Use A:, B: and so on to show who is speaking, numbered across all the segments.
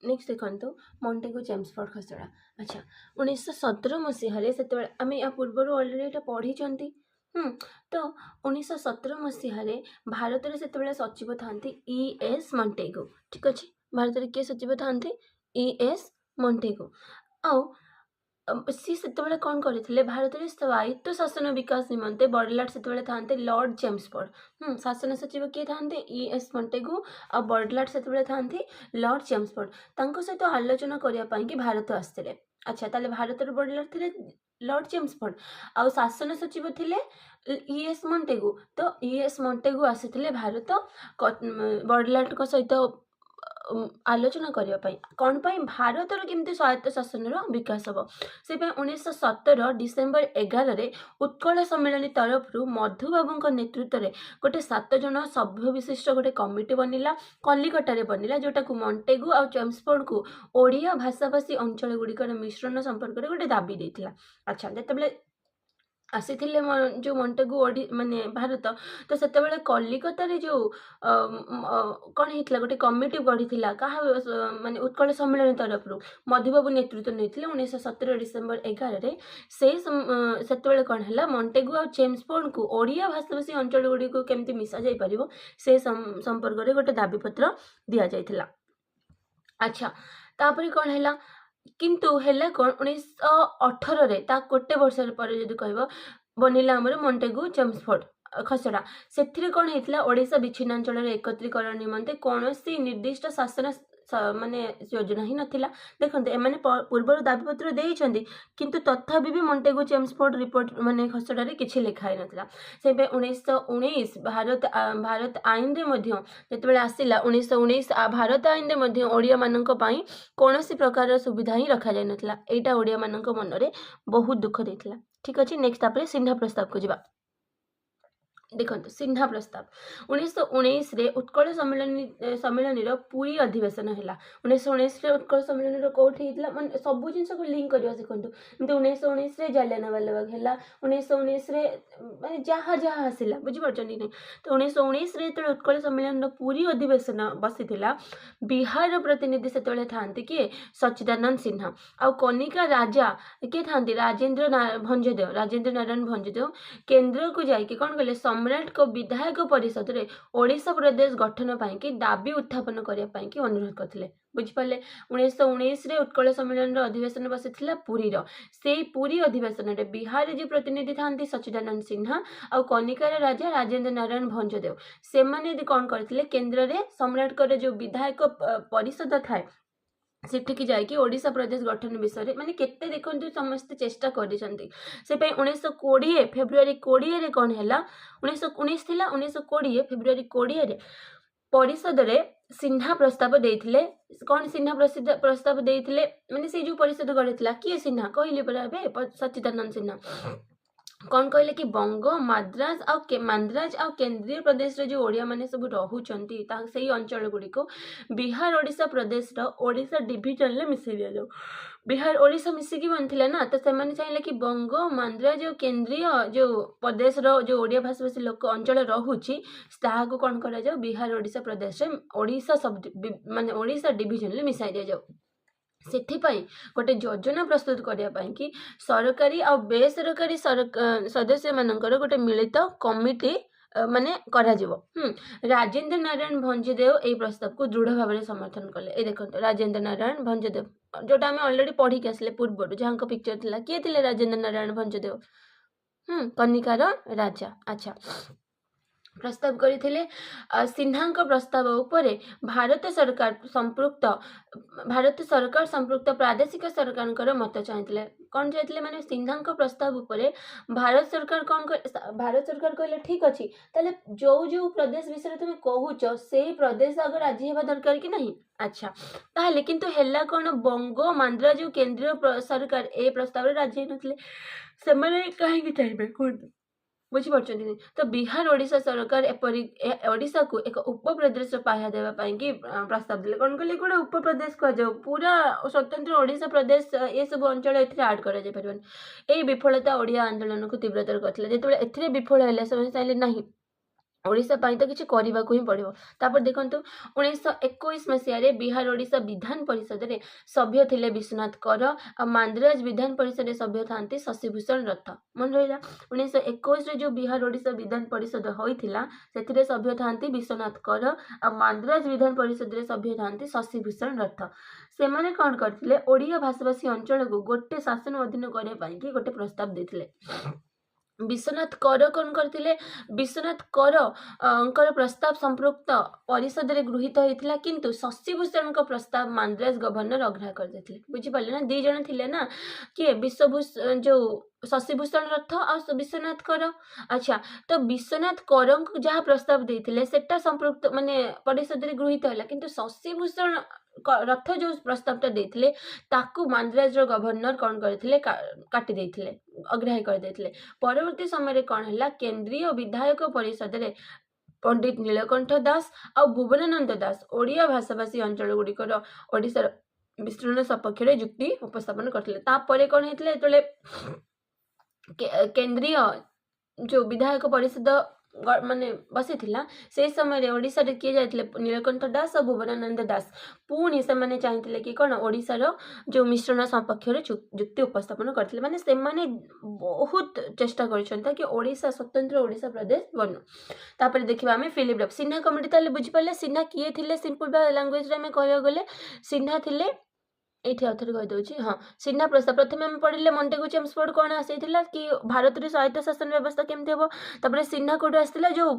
A: Next ଦେଖନ୍ତୁ, ମଣ୍ଟେଗୁ Chelmsford ଖସଡ଼ା। ଆଚ୍ଛା, 1917 ମସିହାରେ, ସେତେବେଳେ ଆମେ ୟା ପୂର୍ବରୁ ଅଲରେଡ଼ି ଏଇଟା ପଢ଼ିଛନ୍ତି। ତ 1917 ମସିହାରେ ଭାରତରେ ସେତେବେଳେ ସଚିବ ଥାନ୍ତି ଇ ଏସ୍ ମଣ୍ଟେଗୁ। ଠିକ୍ ଅଛି? ଭାରତରେ କିଏ ସଚିବ ଥାନ୍ତି? E S Montagu. ଆଉ ସିଏ ସେତେବେଳେ କ'ଣ କରିଥିଲେ? ଭାରତରେ ସ୍ୱାୟତ୍ତ ଶାସନ ବିକାଶ ନିମନ୍ତେ ବଡ଼ଲାଟ ସେତେବେଳେ ଥାନ୍ତେ ଲର୍ଡ଼ ଚେମ୍ସଫୋର୍ଡ। ଶାସନ ସଚିବ କିଏ ଥାନ୍ତେ? E S Montagu. ଆଉ ବଡ଼ଲାଟ ସେତେବେଳେ ଥାନ୍ତି ଲର୍ଡ଼ ଚେମ୍ସଫୋର୍ଡ। ତାଙ୍କ ସହିତ ଆଲୋଚନା କରିବା ପାଇଁକି ଭାରତ ଆସିଥିଲେ। ଆଚ୍ଛା, ତାହେଲେ ଭାରତର ବଡ଼ଲାଟ ଥିଲେ ଲର୍ଡ଼ ଚେମ୍ସଫୋର୍ଡ ଆଉ ଶାସନ ସଚିବ ଥିଲେ ଇ ଏସ୍ ମଣ୍ଟେଗୁ। ତ ଇ ଏସ୍ ମଣ୍ଟେଗୁ ଆସିଥିଲେ ଭାରତ ବଡ଼ଲାଟଙ୍କ ସହିତ ଆଲୋଚନା କରିବା ପାଇଁ। କ'ଣ ପାଇଁ? ଭାରତର କେମିତି ସ୍ୱାୟତ୍ତ ଶାସନର ବିକାଶ ହେବ, ସେଥିପାଇଁ। 1917 ଡିସେମ୍ବର 11ରେ ଉତ୍କଳ ସମ୍ମିଳନୀ ତରଫରୁ ମଧୁବାବୁଙ୍କ ନେତୃତ୍ୱରେ ଗୋଟେ ସାତ ଜଣ ସଭ୍ୟ ବିଶିଷ୍ଟ ଗୋଟେ କମିଟି ବନିଲା, କଲିକତାରେ ବନିଲା, ଯେଉଁଟାକୁ ମଣ୍ଟେଗୁ ଆଉ ଚେମ୍ସଫୋର୍ଡଙ୍କୁ ଓଡ଼ିଆ ଭାଷାଭାଷୀ ଅଞ୍ଚଳ ଗୁଡ଼ିକର ମିଶ୍ରଣ ସମ୍ପର୍କରେ ଗୋଟେ ଦାବି ଦେଇଥିଲା। ଆଚ୍ଛା, ଯେତେବେଳେ ଆସିଥିଲେ ଯେଉଁ ମଣ୍ଟେଗୁ ମାନେ ଭାରତ, ତ ସେତେବେଳେ କଲିକତାରେ ଯେଉଁ କ'ଣ ହେଇଥିଲା, ଗୋଟେ କମିଟି ଗଢ଼ିଥିଲା କାହା ମାନେ ଉତ୍କଳ ସମ୍ମିଳନୀ ତରଫରୁ ମଧୁବାବୁ ନେତୃତ୍ୱ ନେଇଥିଲେ 1917 ଡିସେମ୍ବର 11ରେ। ସେଇ ସେତେବେଳେ କ'ଣ ହେଲା, ମଣ୍ଟେଗୁ ଆଉ ଚେମ୍ସଫୋର୍ଡଙ୍କୁ ଓଡ଼ିଆ ଭାଷାଭାଷୀ ଅଞ୍ଚଳ ଗୁଡ଼ିକୁ କେମିତି ମିଶା ଯାଇପାରିବ, ସେ ସମ୍ପର୍କରେ ଗୋଟେ ଦାବିପତ୍ର ଦିଆଯାଇଥିଲା। ଆଚ୍ଛା, ତାପରେ କ'ଣ ହେଲା? କିନ୍ତୁ ହେଲା କ'ଣ, 1918ରେ, ତା ଗୋଟେ ବର୍ଷ ପରେ ଯଦି କହିବ, ବନିଲା ଆମର ମଣ୍ଟେଗୁ ଚେମ୍ସଫୋର୍ଡ ଖସଡ଼ା। ସେଥିରେ କ'ଣ ହେଇଥିଲା? ଓଡ଼ିଶା ବିଚ୍ଛିନ୍ନାଞ୍ଚଳର ଏକତ୍ରୀକରଣ ନିମନ୍ତେ କୌଣସି ନିର୍ଦ୍ଦିଷ୍ଟ ଶାସନ ମାନେ ଯୋଜନା ହିଁ ନଥିଲା। ଦେଖନ୍ତୁ, ଏମାନେ ପୂର୍ବରୁ ଦାବିପତ୍ର ଦେଇଛନ୍ତି, କିନ୍ତୁ ତଥାପି ବି ମଣ୍ଟେଗୁ ଚେମ୍ସଫୋର୍ଡ ରିପୋର୍ଟ ମାନେ ଖସଡ଼ାରେ କିଛି ଲେଖା ହେଇନଥିଲା। ସେବେ 1919 ଭାରତ ଆଇନରେ ମଧ୍ୟ ଯେତେବେଳେ ଆସିଲା, 1919 ଭାରତ ଆଇନରେ ମଧ୍ୟ ଓଡ଼ିଆମାନଙ୍କ ପାଇଁ କୌଣସି ପ୍ରକାରର ସୁବିଧା ହିଁ ରଖାଯାଇନଥିଲା। ଏଇଟା ଓଡ଼ିଆମାନଙ୍କ ମନରେ ବହୁତ ଦୁଃଖ ଦେଇଥିଲା। ଠିକ୍ ଅଛି? ନେକ୍ସଟ, ତାପରେ ସିହ୍ନା ପ୍ରସ୍ତାବକୁ ଯିବା। ଦେଖନ୍ତୁ, ସିହ୍ନା ପ୍ରସ୍ତାବ। 1919ରେ ଉତ୍କଳ ସମ୍ମିଳନୀର ପୁରୀ ଅଧିବେଶନ ହେଲା। 1919ରେ ଉତ୍କଳ ସମ୍ମିଳନୀର କେଉଁଠି ହେଇଥିଲା? ମାନେ ସବୁ ଜିନିଷକୁ ଲିଙ୍କ କରିବା ଶିଖନ୍ତୁ। ଏମିତି 1919ରେ ଜାଲିଆନାୱାଲାବାଗ ହେଲା, 1919ରେ ମାନେ ଯାହା ଯାହା ଆସିଲା, ବୁଝିପାରୁଛନ୍ତି କି ନାହିଁ? ତ 1919ରେ ଯେତେବେଳେ ଉତ୍କଳ ସମ୍ମିଳନୀର ପୁରୀ ଅଧିବେଶନ ବସିଥିଲା, ବିହାରର ପ୍ରତିନିଧି ସେତେବେଳେ ଥାନ୍ତି କିଏ? ସଚ୍ଚିଦାନନ୍ଦ ସିହ୍ନା। ଆଉ କନିକା ରାଜା କିଏ ଥାନ୍ତି? ରାଜେନ୍ଦ୍ର ଭଞ୍ଜଦେଓ, ରାଜେନ୍ଦ୍ର ନାରାୟଣ ଭଞ୍ଜଦେଓ। କେନ୍ଦ୍ରକୁ ଯାଇକି କ'ଣ କଲେ? ସମ୍ରାଟଙ୍କ ବିଧାୟକ ପରିଷଦରେ ଓଡ଼ିଶା ପ୍ରଦେଶ ଗଠନ ପାଇଁକି ଦାବି ଉତ୍ଥାପନ କରିବା ପାଇଁକି ଅନୁରୋଧ କରିଥିଲେ। ବୁଝିପାରିଲେ? 1919ରେ ଉତ୍କଳ ସମ୍ମିଳନୀର ଅଧିବେଶନ ବସିଥିଲା ପୁରୀର। ସେଇ ପୁରୀ ଅଧିବେଶନରେ ବିହାରରେ ଯେଉଁ ପ୍ରତିନିଧି ଥାନ୍ତି ସଚ୍ଚିଦାନନ୍ଦ ସିହ୍ନା ଆଉ କନିକାର ରାଜା ରାଜେନ୍ଦ୍ର ନାରାୟଣ ଭଞ୍ଜଦେଓ, ସେମାନେ କ'ଣ କରିଥିଲେ? କେନ୍ଦ୍ରରେ ସମ୍ରାଟଙ୍କର ଯେଉଁ ବିଧାୟକ ପରିଷଦ ଥାଏ, ସେଠିକି ଯାଇକି ଓଡ଼ିଶା ପ୍ରଦେଶ ଗଠନ ବିଷୟରେ, ମାନେ କେତେ ଦେଖନ୍ତୁ ସମସ୍ତେ ଚେଷ୍ଟା କରିଛନ୍ତି। ସେପାଇଁ 1920 ଫେବୃଆରୀ 20ରେ କ'ଣ ହେଲା? 1919 ଥିଲା, 1920 ଫେବୃଆରୀ 20ରେ ପରିଷଦରେ ସିହ୍ନା ପ୍ରସ୍ତାବ ଦେଇଥିଲେ। କ'ଣ ସିହ୍ନା ପ୍ରସ୍ତାବ ଦେଇଥିଲେ? ମାନେ ସେଇ ଯେଉଁ ପରିଷଦ ଗଢ଼ିଥିଲା କିଏ? ସିହ୍ନା କହିଲେ ପରା ଏବେ, ସଚ୍ଚିଦାନନ୍ଦ ସିହ୍ନା। କ'ଣ କହିଲେ କି ବଙ୍ଗ, ମାଦ୍ରାଜ ଆଉ ମାନ୍ଦ୍ରାଜ ଆଉ କେନ୍ଦ୍ରୀୟ ପ୍ରଦେଶରେ ଯେଉଁ ଓଡ଼ିଆମାନେ ସବୁ ରହୁଛନ୍ତି, ତା ସେଇ ଅଞ୍ଚଳ ଗୁଡ଼ିକୁ ବିହାର ଓଡ଼ିଶା ପ୍ରଦେଶର ଓଡ଼ିଶା ଡିଭିଜନରେ ମିଶାଇ ଦିଆଯାଉ। ବିହାର ଓଡ଼ିଶା ମିଶିକି ବନିଥିଲା ନା? ତ ସେମାନେ ଚାହିଁଲେ କି ବଙ୍ଗ, ମାନ୍ଦ୍ରାଜ ଆଉ କେନ୍ଦ୍ରୀୟ ଯେଉଁ ପ୍ରଦେଶର ଯେଉଁ ଓଡ଼ିଆ ଭାଷାଭାଷୀ ଲୋକ ଅଞ୍ଚଳ ରହୁଛି, ତାହାକୁ କ'ଣ କରାଯାଉ? ବିହାର ଓଡ଼ିଶା ପ୍ରଦେଶରେ ଓଡ଼ିଶା ସବ ମାନେ ଓଡ଼ିଶା ଡିଭିଜନରେ ମିଶାଇ ଦିଆଯାଉ। ସେଥିପାଇଁ ଗୋଟେ ଯୋଜନା ପ୍ରସ୍ତୁତ କରିବା ପାଇଁକି ସରକାରୀ ଆଉ ବେସରକାରୀ ସଦସ୍ୟମାନଙ୍କର ଗୋଟେ ମିଳିତ କମିଟି ମାନେ କରାଯିବ। ରାଜେନ୍ଦ୍ର ନାରାୟଣ ଭଞ୍ଜଦେଓ ଏଇ ପ୍ରସ୍ତାବକୁ ଦୃଢ଼ ଭାବରେ ସମର୍ଥନ କଲେ। ଏଇ ଦେଖନ୍ତୁ, ରାଜେନ୍ଦ୍ର ନାରାୟଣ ଭଞ୍ଜଦେଓ, ଯେଉଁଟା ଆମେ ଅଲରେଡ଼ି ପଢ଼ିକି ଆସିଲେ ପୂର୍ବରୁ, ଯାହାଙ୍କ ପିକ୍ଚର ଥିଲା। କିଏ ଥିଲେ ରାଜେନ୍ଦ୍ର ନାରାୟଣ ଭଞ୍ଜଦେଓ? କନିକାର ରାଜା। ଆଚ୍ଛା, ପ୍ରସ୍ତାବ କରିଥିଲେ। ସିହ୍ନାଙ୍କ ପ୍ରସ୍ତାବ ଉପରେ ଭାରତ ସରକାର ସମ୍ପୃକ୍ତ ପ୍ରାଦେଶିକ ସରକାରଙ୍କର ମତ ଚାହିଁଥିଲେ। କ'ଣ ଚାହିଁଥିଲେ? ମାନେ ସିହ୍ନାଙ୍କ ପ୍ରସ୍ତାବ ଉପରେ ଭାରତ ସରକାର କ'ଣ, ଭାରତ ସରକାର କହିଲେ, ଠିକ୍ ଅଛି, ତାହେଲେ ଯେଉଁ ଯେଉଁ ପ୍ରଦେଶ ବିଷୟରେ ତୁମେ କହୁଛ, ସେଇ ପ୍ରଦେଶ ଆଗ ରାଜି ହେବା ଦରକାର କି ନାହିଁ? ଆଚ୍ଛା, ତାହେଲେ କିନ୍ତୁ ହେଲା କ'ଣ, ବଙ୍ଗ, ମାନ୍ଦ୍ରାଜ ଓ କେନ୍ଦ୍ରୀୟ ସରକାର ଏ ପ୍ରସ୍ତାବରେ ରାଜି ହେଇନଥିଲେ। ସେମାନେ କାହିଁକି ଚାହିଁବେ କୁହନ୍ତୁ? ବୁଝିପାରୁଛନ୍ତି? ତ ବିହାର ଓଡ଼ିଶା ସରକାର ଏପରି ଓଡ଼ିଶାକୁ ଏକ ଉପପ୍ରଦେଶ ପାହ୍ୟା ଦେବା ପାଇଁକି ପ୍ରସ୍ତାବ ଦେଲେ। କ'ଣ କହିଲେ? ଗୋଟେ ଉପପ୍ରଦେଶ କୁହାଯାଉ, ପୁରା ସ୍ୱତନ୍ତ୍ର ଓଡ଼ିଶା ପ୍ରଦେଶ ଏସବୁ ଅଞ୍ଚଳ ଏଥିରେ ଆଡ଼୍ କରାଯାଇପାରିବନି। ଏହି ବିଫଳତା ଓଡ଼ିଆ ଆନ୍ଦୋଳନକୁ ତୀବ୍ରତର କରିଥିଲା। ଯେତେବେଳେ ଏଥିରେ ବିଫଳ ହେଲେ, ସେମାନେ ଚାହିଁଲେ ନାହିଁ। ଓଡ଼ିଶା ପାଇଁ ତ କିଛି କରିବାକୁ ହିଁ ପଡ଼ିବ। ତାପରେ ଦେଖନ୍ତୁ, 1921 ମସିହାରେ ବିହାର ଓଡ଼ିଶା ବିଧାନ ପରିଷଦରେ ସଭ୍ୟ ଥିଲେ ବିଶ୍ୱନାଥ କର ଆଉ ମାନ୍ଦ୍ରାଜ ବିଧାନ ପରିଷଦରେ ସଭ୍ୟ ଥାନ୍ତି ଶଶିଭୂଷଣ ରଥ। ମନେ ରହିଲା? 1921ରେ ଯେଉଁ ବିହାର ଓଡ଼ିଶା ବିଧାନ ପରିଷଦ ହୋଇଥିଲା, ସେଥିରେ ସଭ୍ୟ ଥାନ୍ତି ବିଶ୍ୱନାଥ କର ଆଉ ମାନ୍ଦ୍ରାଜ ବିଧାନ ପରିଷଦରେ ସଭ୍ୟ ଥାନ୍ତି ଶଶିଭୂଷଣ ରଥ। ସେମାନେ କ'ଣ କରିଥିଲେ? ଓଡ଼ିଆ ଭାଷାଭାଷୀ ଅଞ୍ଚଳକୁ ଗୋଟେ ଶାସନ ଅଧୀନ କରିବା ପାଇଁକି ଗୋଟେ ପ୍ରସ୍ତାବ ଦେଇଥିଲେ। ବିଶ୍ୱନାଥ କର କ'ଣ କରିଥିଲେ? ବିଶ୍ୱନାଥ କର ଙ୍କର ପ୍ରସ୍ତାବ ସମ୍ପୃକ୍ତ ପରିଷଦରେ ଗୃହୀତ ହୋଇଥିଲା, କିନ୍ତୁ ଶଶିଭୂଷଣଙ୍କ ପ୍ରସ୍ତାବ ମାନ୍ଦ୍ରାଜ ଗଭର୍ଣ୍ଣର ଅଗ୍ରାହ୍ୟ କରିଦେଇଥିଲେ। ବୁଝିପାରିଲେ ନା? ଦୁଇ ଜଣ ଥିଲେ ନା, କିଏ? ବିଶ୍ୱଭୂଷଣ ଯେଉଁ ଶଶିଭୂଷଣ ରଥ ଆଉ ବିଶ୍ୱନାଥ କର। ଆଚ୍ଛା, ତ ବିଶ୍ୱନାଥ କରଙ୍କୁ ଯାହା ପ୍ରସ୍ତାବ ଦେଇଥିଲେ, ସେଟା ସମ୍ପୃକ୍ତ ମାନେ ପରିଷଦରେ ଗୃହୀତ ହେଲା, କିନ୍ତୁ ଶଶିଭୂଷଣ ରଥ ଯେଉଁ ପ୍ରସ୍ତାବଟା ଦେଇଥିଲେ, ତାକୁ ମାନ୍ଦ୍ରାଜର ଗଭର୍ଣ୍ଣର କ'ଣ କରିଥିଲେ? କାଟି ଦେଇଥିଲେ, ଅଗ୍ରାହ୍ୟ କରିଦେଇଥିଲେ। ପରବର୍ତ୍ତୀ ସମୟରେ କ'ଣ ହେଲା? କେନ୍ଦ୍ରୀୟ ବିଧାୟକ ପରିଷଦରେ ପଣ୍ଡିତ ନୀଳକଣ୍ଠ ଦାସ ଆଉ ଭୁବନାନନ୍ଦ ଦାସ ଓଡ଼ିଆ ଭାଷାଭାଷୀ ଅଞ୍ଚଳ ଗୁଡ଼ିକର ଓଡ଼ିଶାର ମିଶ୍ରଣ ସପକ୍ଷରେ ଯୁକ୍ତି ଉପସ୍ଥାପନ କରିଥିଲେ। ତାପରେ କ'ଣ ହେଇଥିଲା? ଯେତେବେଳେ କେନ୍ଦ୍ରୀୟ ଯେଉଁ ବିଧାୟକ ପରିଷଦ ମାନେ ବସିଥିଲା, ସେଇ ସମୟରେ ଓଡ଼ିଶାରେ କିଏ ଯାଇଥିଲେ? ନୀଳକଣ୍ଠ ଦାସ ଆଉ ଭୁବନାନନ୍ଦ ଦାସ। ପୁଣି ସେମାନେ ଚାହିଁଥିଲେ କି କ'ଣ, ଓଡ଼ିଶାର ଯେଉଁ ମିଶ୍ରଣ ସପକ୍ଷରେ ଯୁକ୍ତି ଉପସ୍ଥାପନ କରିଥିଲେ। ମାନେ ସେମାନେ ବହୁତ ଚେଷ୍ଟା କରିଛନ୍ତି କି ଓଡ଼ିଶା ସ୍ୱତନ୍ତ୍ର ଓଡ଼ିଶା ପ୍ରଦେଶ ବନୁ। ତାପରେ ଦେଖିବା ଆମେ ଫିଲିପ ଡଫ୍ ସିହ୍ନା କମିଟି। ତାହେଲେ ବୁଝିପାରିଲେ ସିହ୍ନା କିଏ ଥିଲେ? ସିମ୍ପଲ୍ ବା ଲାଙ୍ଗୁଏଜରେ ଆମେ କହିବାକୁ ଗଲେ ସିହ୍ନା ଥିଲେ, ଏଇଠି ଆଉ ଥରେ କହିଦେଉଛି, ହଁ, ସିହ୍ନା ପ୍ରସ୍ତାବ। ପ୍ରଥମେ ଆମେ ପଢ଼ିଲେ ମଣ୍ଟେଗୁ ଚେମ୍ସଫୋର୍ଡ କ'ଣ ଆସିଥିଲା କି ଭାରତରେ ସ୍ୱାୟତ୍ତ ଶାସନ ବ୍ୟବସ୍ଥା କେମିତି ହେବ। ତାପରେ ସିହ୍ନା କେଉଁଠୁ ଆସିଥିଲା? ଯେଉଁ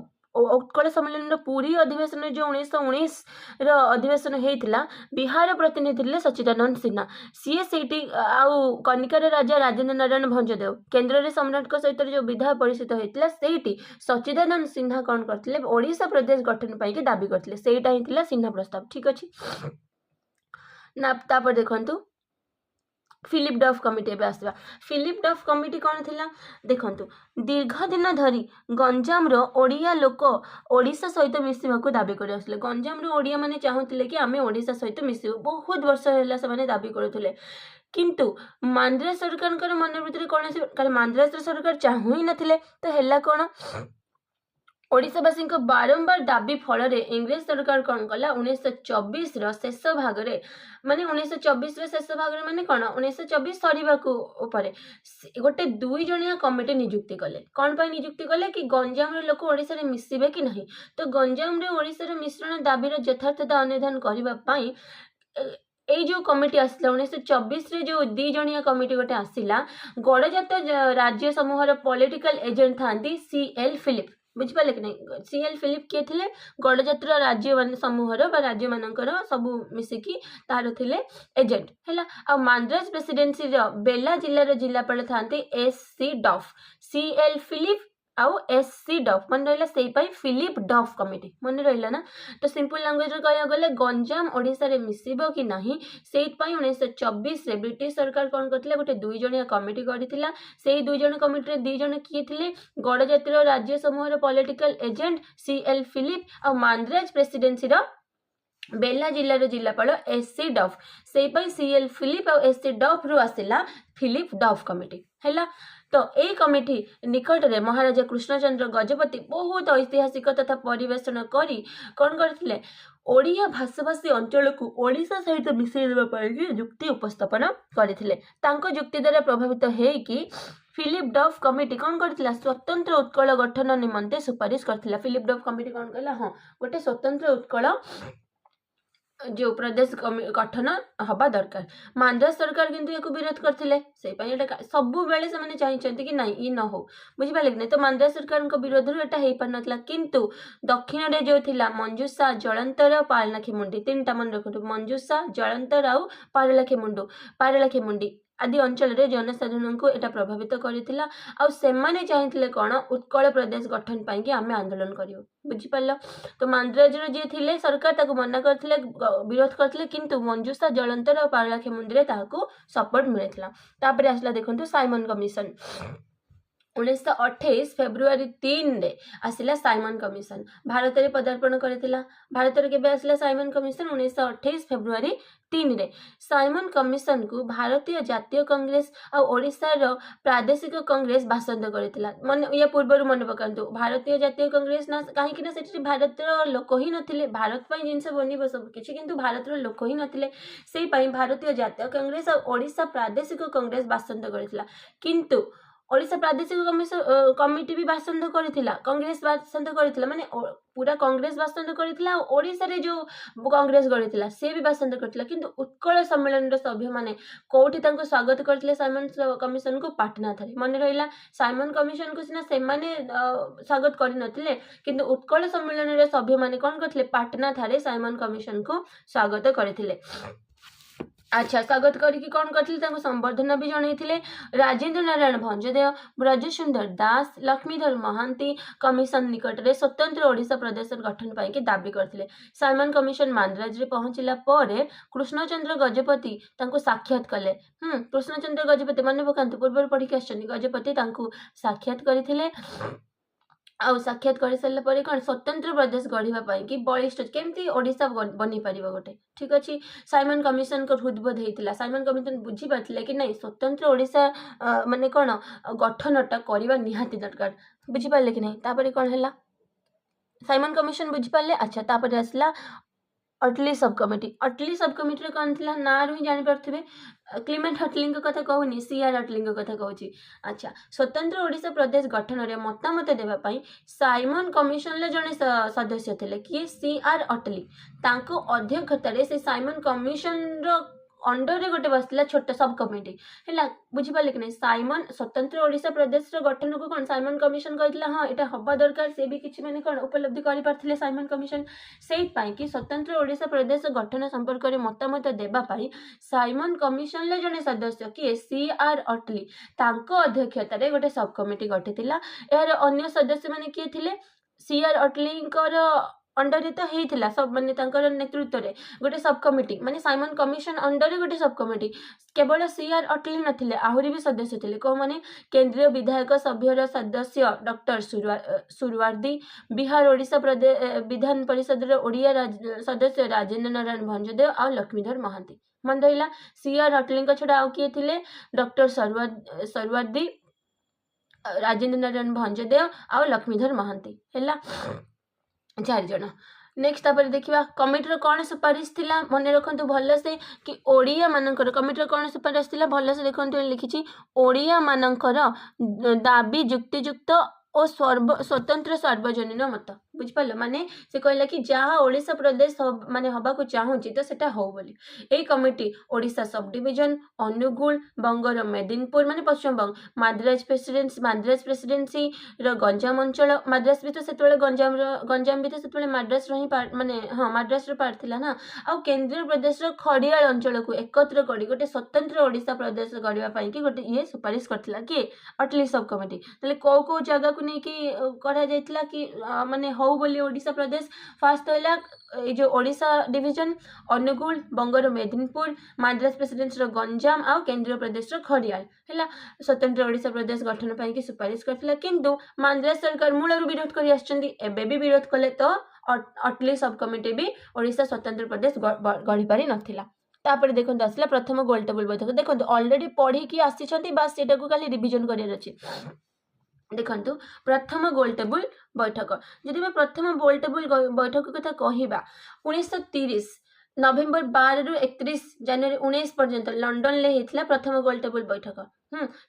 A: ଉତ୍କଳ ସମ୍ମିଳନୀର ପୁରୀ ଅଧିବେଶନରେ ଯେଉଁ 1919ର ଅଧିବେଶନ ହେଇଥିଲା, ବିହାର ପ୍ରତିନିଧି ଥିଲେ ସଚ୍ଚିଦାନନ୍ଦ ସିହ୍ନା। ସିଏ ସେଇଠି ଆଉ କନିକାର ରାଜା ରାଜେନ୍ଦ୍ର ନାରାୟଣ ଭଞ୍ଜଦେଓ କେନ୍ଦ୍ରରେ ସମ୍ରାଟଙ୍କ ସହିତ ଯେଉଁ ବିଧାୟ ପରିଷଦ ହେଇଥିଲା, ସେଇଠି ସଚ୍ଚିଦାନନ୍ଦ ସିହ୍ନା କ'ଣ କରିଥିଲେ? ଓଡ଼ିଶା ପ୍ରଦେଶ ଗଠନ ପାଇଁକି ଦାବି କରିଥିଲେ। ସେଇଟା ହିଁ ଥିଲା ସିହ୍ନା ପ୍ରସ୍ତାବ। ଠିକ୍ ଅଛି ନା? ତାପରେ ଦେଖନ୍ତୁ ଫିଲିପ ଡଫ୍ କମିଟି। ଏବେ ଆସିବା ଫିଲିପ ଡଫ୍ କମିଟି କ'ଣ ଥିଲା। ଦେଖନ୍ତୁ, ଦୀର୍ଘ ଦିନ ଧରି ଗଞ୍ଜାମର ଓଡ଼ିଆ ଲୋକ ଓଡ଼ିଶା ସହିତ ମିଶିବାକୁ ଦାବି କରି ଆସୁଥିଲେ। ଗଞ୍ଜାମର ଓଡ଼ିଆମାନେ ଚାହୁଁଥିଲେ କି ଆମେ ଓଡ଼ିଶା ସହିତ ମିଶିବୁ। ବହୁତ ବର୍ଷ ହେଲା ସେମାନେ ଦାବି କରୁଥିଲେ, କିନ୍ତୁ ମାନ୍ଦ୍ରାଜ ସରକାରଙ୍କର ମନୋବୃତ୍ତିରେ କୌଣସି, କାରଣ ମାନ୍ଦ୍ରାଜର ସରକାର ଚାହୁଁ ହିଁ ନଥିଲେ। ତ ହେଲା କ'ଣ? ଓଡ଼ିଶାବାସୀଙ୍କ ବାରମ୍ବାର ଦାବି ଫଳରେ ଇଂରେଜ ସରକାର କ'ଣ କଲା? 1924ର ଶେଷ ଭାଗରେ, ମାନେ 1924ର ଶେଷ ଭାଗରେ ମାନେ କ'ଣ, 1924 ସରିବାକୁ ଉପରେ ଗୋଟେ ଦୁଇ ଜଣିଆ କମିଟି ନିଯୁକ୍ତି କଲେ। କ'ଣ ପାଇଁ ନିଯୁକ୍ତି କଲେ? କି ଗଞ୍ଜାମର ଲୋକ ଓଡ଼ିଶାରେ ମିଶିବେ କି ନାହିଁ। ତ ଗଞ୍ଜାମରେ ଓଡ଼ିଶାର ମିଶ୍ରଣ ଦାବିର ଯଥାର୍ଥତା ଅନୁଧ୍ୟାନ କରିବା ପାଇଁ ଏଇ ଯେଉଁ କମିଟି ଆସିଲା, 1924ରେ ଯେଉଁ ଦୁଇ ଜଣିଆ କମିଟି ଗୋଟେ ଆସିଲା, ଗଡ଼ଜାତ ରାଜ୍ୟ ସମୂହର ପଲିଟିକାଲ ଏଜେଣ୍ଟ ଥାନ୍ତି ସି ଏଲ୍ ଫିଲିପ। ବୁଝିପାରିଲେ କି ନାହିଁ? ସି ଏଲ୍ ଫିଲିପ କିଏ ଥିଲେ? ଗଡ଼ଜାତ୍ର ରାଜ୍ୟ ମାନେ ସମୂହର ବା ରାଜ୍ୟମାନଙ୍କର ସବୁ ମିଶିକି ତାର ଥିଲେ ଏଜେଣ୍ଟ ହେଲା। ଆଉ ମାନ୍ଦ୍ରାଜ ପ୍ରେସିଡେନ୍ସିର ବେଲା ଜିଲ୍ଲାର ଜିଲ୍ଲାପାଳ ଥାନ୍ତି S C Duff. C L Philip ଆଉ ଏସ୍ ସି ଡଫ୍, ମନେ ରହିଲା? ସେଇ ପାଇଁ ଫିଲିପ ଡଫ୍ କମିଟି। ମନେ ରହିଲା ନା? ତ ସିମ୍ପଲ୍ ଲାଙ୍ଗୁଏଜରେ କହିବାକୁ ଗଲେ ଗଞ୍ଜାମ ଓଡ଼ିଶାରେ ମିଶିବ କି ନାହିଁ, ସେଇଥିପାଇଁ 1924ରେ ବ୍ରିଟିଶ ସରକାର କ'ଣ କରିଥିଲା? ଗୋଟେ ଦୁଇ ଜଣିଆ କମିଟି କରିଥିଲା। ସେଇ ଦୁଇ ଜଣ କମିଟିରେ ଦୁଇ ଜଣ କିଏ ଥିଲେ? ଗଡ଼ଜାତିର ରାଜ୍ୟ ସମୂହର political agent C L Philip ଆଉ ମାନ୍ଦ୍ରାଜ ପ୍ରେସିଡେନ୍ସିର ବେଲା ଜିଲ୍ଲାର ଜିଲ୍ଲାପାଳ ଏସ୍ ସି ଡଫ୍। ସେଇ ପାଇଁ ସି ଏଲ୍ ଫିଲିପ ଆଉ ଏସ୍ ସି ଡଫ୍ରୁ ଆସିଲା ଫିଲିପ ଡଫ୍ କମିଟି ହେଲା। ତ ଏଇ କମିଟି ନିକଟରେ ମହାରାଜା କୃଷ୍ଣଚନ୍ଦ୍ର ଗଜପତି ବହୁତ ଐତିହାସିକ ତଥା ପରିବେଷଣ କରି କ'ଣ କରିଥିଲେ? ଓଡ଼ିଆ ଭାଷାଭାଷୀ ଅଞ୍ଚଳକୁ ଓଡ଼ିଶା ସହିତ ମିଶାଇ ଦେବା ପାଇଁ ଯୁକ୍ତି ଉପସ୍ଥାପନ କରିଥିଲେ। ତାଙ୍କ ଯୁକ୍ତି ଦ୍ୱାରା ପ୍ରଭାବିତ ହେଇକି ଫିଲିପ ଡଫ୍ କମିଟି କ'ଣ କରିଥିଲା? ସ୍ୱତନ୍ତ୍ର ଉତ୍କଳ ଗଠନ ନିମନ୍ତେ ସୁପାରିଶ କରିଥିଲା। ଫିଲିପ ଡଫ୍ କମିଟି କ'ଣ କହିଲା? ହଁ, ଗୋଟେ ସ୍ୱତନ୍ତ୍ର ଉତ୍କଳ ଯେଉଁ ପ୍ରଦେଶ ଗଠନ ହେବା ଦରକାର। ମାନ୍ଦ୍ରାଜ ସରକାର କିନ୍ତୁ ୟାକୁ ବିରୋଧ କରିଥିଲେ। ସେଇ ପାଇଁ ଏଇଟା ସବୁବେଳେ ସେମାନେ ଚାହିଁଛନ୍ତି କି ନାଇଁ, ଇଏ ନ ହଉ। ବୁଝିପାରିଲେ କି ନାହିଁ? ତ ମାନ୍ଦ୍ରାଜ ସରକାରଙ୍କ ବିରୋଧରୁ ଏଇଟା ହେଇପାରିନଥିଲା। କିନ୍ତୁ ଦକ୍ଷିଣରେ ଯେଉଁ ଥିଲା ମଞ୍ଜୁଷା, ଜଳନ୍ତର, ପାରଳାଖେମୁଣ୍ଡି, ତିନିଟା ମନେ ରଖନ୍ତୁ, ମଞ୍ଜୁଷା, ଜଳନ୍ତର ଆଉ ପାରଳାଖେମୁଣ୍ଡି ଆଦି ଅଞ୍ଚଳରେ ଜନସାଧାରଣଙ୍କୁ ଏଇଟା ପ୍ରଭାବିତ କରିଥିଲା। ଆଉ ସେମାନେ ଚାହିଁଥିଲେ କ'ଣ, ଉତ୍କଳ ପ୍ରଦେଶ ଗଠନ ପାଇଁକି ଆମେ ଆନ୍ଦୋଳନ କରିବୁ। ବୁଝିପାରିଲ? ତ ମାନ୍ଦ୍ରାଜର ଯିଏ ଥିଲେ ସରକାର, ତାକୁ ମନା କରିଥିଲେ, ବିରୋଧ କରିଥିଲେ, କିନ୍ତୁ ମଞ୍ଜୁଷା, ଜଳନ୍ତର ଆଉ ପାରଳାଖେମୁଣ୍ଡିରେ ତାହାକୁ ସପୋର୍ଟ ମିଳିଥିଲା। ତାପରେ ଆସିଲା ଦେଖନ୍ତୁ ସାଇମନ କମିଶନ। 1928 ଫେବୃଆରୀ 3ରେ ଆସିଲା ସାଇମନ କମିଶନ, ଭାରତରେ ପଦାର୍ପଣ କରିଥିଲା। ଭାରତରେ କେବେ ଆସିଲା ସାଇମନ କମିଶନ? 1928 ଫେବୃଆରୀ 3ରେ। ସାଇମନ କମିଶନକୁ ଭାରତୀୟ ଜାତୀୟ କଂଗ୍ରେସ ଆଉ ଓଡ଼ିଶାର ପ୍ରାଦେଶିକ କଂଗ୍ରେସ ବାସନ୍ଦ କରିଥିଲା। ମନେ ୟା ପୂର୍ବରୁ ମନେ ପକାନ୍ତୁ, ଭାରତୀୟ ଜାତୀୟ କଂଗ୍ରେସ ନା, କାହିଁକି ନା ସେଠି ଭାରତର ଲୋକ ହିଁ ନଥିଲେ। ଭାରତ ପାଇଁ ଜିନିଷ ବନିବ ସବୁ କିଛି, କିନ୍ତୁ ଭାରତର ଲୋକ ହିଁ ନଥିଲେ। ସେଇ ପାଇଁ ଭାରତୀୟ ଜାତୀୟ କଂଗ୍ରେସ ଆଉ ଓଡ଼ିଶା ପ୍ରାଦେଶିକ କଂଗ୍ରେସ ବାସନ୍ଦ କରିଥିଲା। କିନ୍ତୁ ଓଡ଼ିଶା ପ୍ରାଦେଶିକ କମିଟି ବି ବାସନ୍ଦ କରିଥିଲା, କଂଗ୍ରେସ ବାସନ୍ଦ କରିଥିଲା, ମାନେ ପୁରା କଂଗ୍ରେସ ବାସନ୍ଦ କରିଥିଲା ଆଉ ଓଡ଼ିଶାରେ ଯେଉଁ କଂଗ୍ରେସ ଗଢ଼ିଥିଲା ସେ ବି ବାସନ୍ଦ କରିଥିଲା। କିନ୍ତୁ ଉତ୍କଳ ସମ୍ମିଳନୀର ସଭ୍ୟମାନେ କେଉଁଠି ତାଙ୍କୁ ସ୍ୱାଗତ କରିଥିଲେ ସାଇମନ କମିଶନକୁ? ପାଟନାଠାରେ। ମନେ ରହିଲା, ସାଇମନ କମିଶନକୁ ସିନା ସେମାନେ ସ୍ୱାଗତ କରିନଥିଲେ, କିନ୍ତୁ ଉତ୍କଳ ସମ୍ମିଳନୀର ସଭ୍ୟମାନେ କ'ଣ କରିଥିଲେ? ପାଟନାଠାରେ ସାଇମନ କମିଶନକୁ ସ୍ୱାଗତ କରିଥିଲେ। ଆଚ୍ଛା, ସ୍ୱାଗତ କରିକି କ'ଣ କରିଥିଲେ? ତାଙ୍କୁ ସମ୍ବର୍ଦ୍ଧନା ବି ଜଣାଇଥିଲେ। ରାଜେନ୍ଦ୍ର ନାରାୟଣ ଭଞ୍ଜଦେଓ, ବ୍ରଜସୁନ୍ଦର ଦାସ, ଲକ୍ଷ୍ମୀଧର ମହାନ୍ତି କମିଶନ ନିକଟରେ ସ୍ୱତନ୍ତ୍ର ଓଡ଼ିଶା ପ୍ରଦେଶ ଗଠନ ପାଇଁକି ଦାବି କରିଥିଲେ। ସାଇମନ କମିଶନ ମାନ୍ଦ୍ରାଜରେ ପହଞ୍ଚିଲା ପରେ କୃଷ୍ଣଚନ୍ଦ୍ର ଗଜପତି ତାଙ୍କୁ ସାକ୍ଷାତ କଲେ। କୃଷ୍ଣଚନ୍ଦ୍ର ଗଜପତି, ମନେ ପକାନ୍ତୁ, ପୂର୍ବରୁ ପଢ଼ିକି ଆସିଛନ୍ତି। ଗଜପତି ତାଙ୍କୁ ସାକ୍ଷାତ କରିଥିଲେ ଆଉ ସାକ୍ଷାତ କରିସାରିଲା ପରେ କ'ଣ, ସ୍ୱତନ୍ତ୍ର ପ୍ରଦେଶ ଗଢ଼ିବା ପାଇଁ କି ବଳିଷ୍ଠ କେମିତି ଓଡ଼ିଶା ବନିପାରିବ ଗୋଟେ, ଠିକ୍ ଅଛି, ସାଇମନ କମିଶନଙ୍କ ହୃଦବୋଧ ହେଇଥିଲା। ସାଇମନ କମିଶନ ବୁଝିପାରିଥିଲେ କି ନାଇଁ, ସ୍ୱତନ୍ତ୍ର ଓଡ଼ିଶା ମାନେ କ'ଣ ଗଠନଟା କରିବା ନିହାତି ଦରକାର। ବୁଝିପାରିଲେ କି ନାହିଁ? ତାପରେ କ'ଣ ହେଲା? ସାଇମନ କମିଶନ ବୁଝିପାରିଲେ। ଆଚ୍ଛା, ତାପରେ ଆସିଲା ଅଟଲି ସବ୍ କମିଟି। ଅଟଲି ସବ୍ କମିଟିରେ କ'ଣ ଥିଲା? ନାଁରୁ ହିଁ ଜାଣିପାରୁଥିବେ। କ୍ଲିମେଣ୍ଟ ଅଟଲିଙ୍କ କଥା କହୁନି, ସି ଆର୍ ଅଟଲିଙ୍କ କଥା କହୁଛି। ଆଚ୍ଛା, ସ୍ୱତନ୍ତ୍ର ଓଡ଼ିଶା ପ୍ରଦେଶ ଗଠନରେ ମତାମତ ଦେବା ପାଇଁ ସାଇମନ କମିଶନର ଜଣେ ସଦସ୍ୟ ଥିଲେ। କିଏ? C R Attlee. ତାଙ୍କ ଅଧ୍ୟକ୍ଷତାରେ ସେ ସାଇମନ କମିଶନର ଅଣ୍ଡରରେ ଗୋଟେ ବସିଥିଲା ଛୋଟ ସବ୍ କମିଟି ହେଲା। ବୁଝିପାରିଲେ କି ନାହିଁ? ସାଇମନ ସ୍ୱତନ୍ତ୍ର ଓଡ଼ିଶା ପ୍ରଦେଶର ଗଠନକୁ କ'ଣ ସାଇମନ କମିଶନ କହିଥିଲା, ହଁ, ଏଇଟା ହବା ଦରକାର। ସେ ବି କିଛି ମାନେ କ'ଣ ଉପଲବ୍ଧି କରିପାରିଥିଲେ ସାଇମନ କମିଶନ। ସେଇଥିପାଇଁ କି ସ୍ୱତନ୍ତ୍ର ଓଡ଼ିଶା ପ୍ରଦେଶ ଗଠନ ସମ୍ପର୍କରେ ମତାମତ ଦେବା ପାଇଁ ସାଇମନ କମିଶନର ଜଣେ ସଦସ୍ୟ, କିଏ? ସି ଆର୍ ଅଟଲି, ତାଙ୍କ ଅଧ୍ୟକ୍ଷତାରେ ଗୋଟେ ସବ୍ କମିଟି ଗଠିଥିଲା। ଏହାର ଅନ୍ୟ ସଦସ୍ୟମାନେ କିଏ ଥିଲେ? ସି ଆର୍ ଅଟଲିଙ୍କର ଅଣ୍ଡରରେ ତ ହେଇଥିଲା ସବ୍, ମାନେ ତାଙ୍କର ନେତୃତ୍ୱରେ ଗୋଟେ ସବ୍ କମିଟି, ମାନେ ସାଇମନ କମିଶନ ଅଣ୍ଡରରେ ଗୋଟେ ସବ୍ କମିଟି। କେବଳ ସି ଆର୍ ଅଟଲି ନଥିଲେ, ଆହୁରି ବି ସଦସ୍ୟ ଥିଲେ। କେଉଁମାନେ? କେନ୍ଦ୍ରୀୟ ବିଧାୟକ ସଭ୍ୟର ସଦସ୍ୟ ଡକ୍ଟର ସୁରୱାର୍ଦୀ, ବିହାର ଓଡ଼ିଶା ବିଧାନ ପରିଷଦର ଓଡ଼ିଆ ସଦସ୍ୟ ରାଜେନ୍ଦ୍ର ନାରାୟଣ ଭଞ୍ଜଦେଓ ଆଉ ଲକ୍ଷ୍ମୀଧର ମହାନ୍ତି। ମନେ ରହିଲା? ସି ଆର୍ ଅଟଲିଙ୍କ ଛଡ଼ା ଆଉ କିଏ ଥିଲେ? ଡକ୍ଟର ସରୱାର୍ଦୀ, ରାଜେନ୍ଦ୍ର ନାରାୟଣ ଭଞ୍ଜଦେଓ ଆଉ ଲକ୍ଷ୍ମୀଧର ମହାନ୍ତି। ହେଲା ଚାରି ଜଣ। ନେକ୍ସଟ ତାପରେ ଦେଖିବା କମିଟିର କ'ଣ ସୁପାରିଶ ଥିଲା। ମନେ ରଖନ୍ତୁ ଭଲସେ କି ଓଡ଼ିଆମାନଙ୍କର କମିଟିର କ'ଣ ସୁପାରିଶ ଥିଲା, ଭଲସେ ଦେଖନ୍ତୁ। ଏଠି ଲେଖିଛି, ଓଡ଼ିଆମାନଙ୍କର ଦାବି ଯୁକ୍ତିଯୁକ୍ତ ଓ ସ୍ୱତନ୍ତ୍ର ସାର୍ବଜନୀନ ମତ। ବୁଝିପାରିଲ? ମାନେ ସେ କହିଲା କି ଯାହା ଓଡ଼ିଶା ପ୍ରଦେଶ ମାନେ ହବାକୁ ଚାହୁଁଛି ତ ସେଟା ହଉ ବୋଲି। ଏଇ committee Odisha sub division, Angul, ବଙ୍ଗର ମେଦିନପୁର ମାନେ ପଶ୍ଚିମବଙ୍ଗ, ମାଦ୍ରାଜ ପ୍ରେସିଡେନ୍ସିର ଗଞ୍ଜାମ ଅଞ୍ଚଳ, ମାଦ୍ରାସ ବି ତ ସେତେବେଳେ ଗଞ୍ଜାମର, ଗଞ୍ଜାମ ବି ତ ସେତେବେଳେ ମାଦ୍ରାସର ହିଁ ପାର୍ଟ, ମାନେ ହଁ, ମାଦ୍ରାସର ପାର୍ଟ ଥିଲା ନା, ଆଉ କେନ୍ଦ୍ରୀୟ ପ୍ରଦେଶର ଖଡ଼ିଆଳ ଅଞ୍ଚଳକୁ ଏକତ୍ର କରି ଗୋଟେ ସ୍ୱତନ୍ତ୍ର ଓଡ଼ିଶା ପ୍ରଦେଶ ଗଢ଼ିବା ପାଇଁକି ଗୋଟେ ଇଏ ସୁପାରିଶ କରିଥିଲା। କିଏ? Attlee sub committee. ତାହେଲେ କୋଉ କୋଉ ଜାଗାକୁ ନେଇକି କରାଯାଇଥିଲା କି ମାନେ ହଉ ବୋଲି ଓଡ଼ିଶା ପ୍ରଦେଶ? ଫାର୍ଷ୍ଟ ହେଲା ଏଇ ଯେଉଁ ଓଡ଼ିଶା ଡିଭିଜନ, ଅନୁଗୁଳ, ବଙ୍ଗର ମେଦିନପୁର, ମାଦ୍ରାସ ପ୍ରେସିଡେନ୍ସିର ଗଞ୍ଜାମ ଆଉ କେନ୍ଦ୍ରୀୟ ପ୍ରଦେଶର ଖଡ଼ିଆଳ। ହେଲା, ସ୍ୱତନ୍ତ୍ର ଓଡ଼ିଶା ପ୍ରଦେଶ ଗଠନ ପାଇଁକି ସୁପାରିଶ କରିଥିଲା। କିନ୍ତୁ ମାନ୍ଦ୍ରାଜ ସରକାର ମୂଳରୁ ବିରୋଧ କରି ଆସିଛନ୍ତି, ଏବେ ବି ବିରୋଧ କଲେ। ତ ଅଟଲି ସବ୍ କମିଟି ବି ଓଡ଼ିଶା ସ୍ୱତନ୍ତ୍ର ପ୍ରଦେଶ ଗଢ଼ିପାରି ନଥିଲା। ତାପରେ ଦେଖନ୍ତୁ ଆସିଲା ପ୍ରଥମ ଗୋଲ ଟେବୁଲ ବୈଠକ। ଦେଖନ୍ତୁ, ଅଲରେଡ଼ି ପଢ଼ିକି ଆସିଛନ୍ତି, ବାସ୍ ସେଇଟାକୁ ଖାଲି ରିଭିଜନ କରିବାର ଅଛି। ଦେଖନ୍ତୁ, ପ୍ରଥମ ଗୋଲ ଟେବୁଲ ବୈଠକ। ଯଦି ଆମେ ପ୍ରଥମ ଗୋଲ ଟେବୁଲ ବୈଠକ କଥା କହିବା, 1930 ନଭେମ୍ବର 12ରୁ 31 ଜାନୁଆରୀ 19 ପର୍ଯ୍ୟନ୍ତ ଲଣ୍ଡନରେ ହେଇଥିଲା ପ୍ରଥମ ଗୋଲ ଟେବୁଲ ବୈଠକ।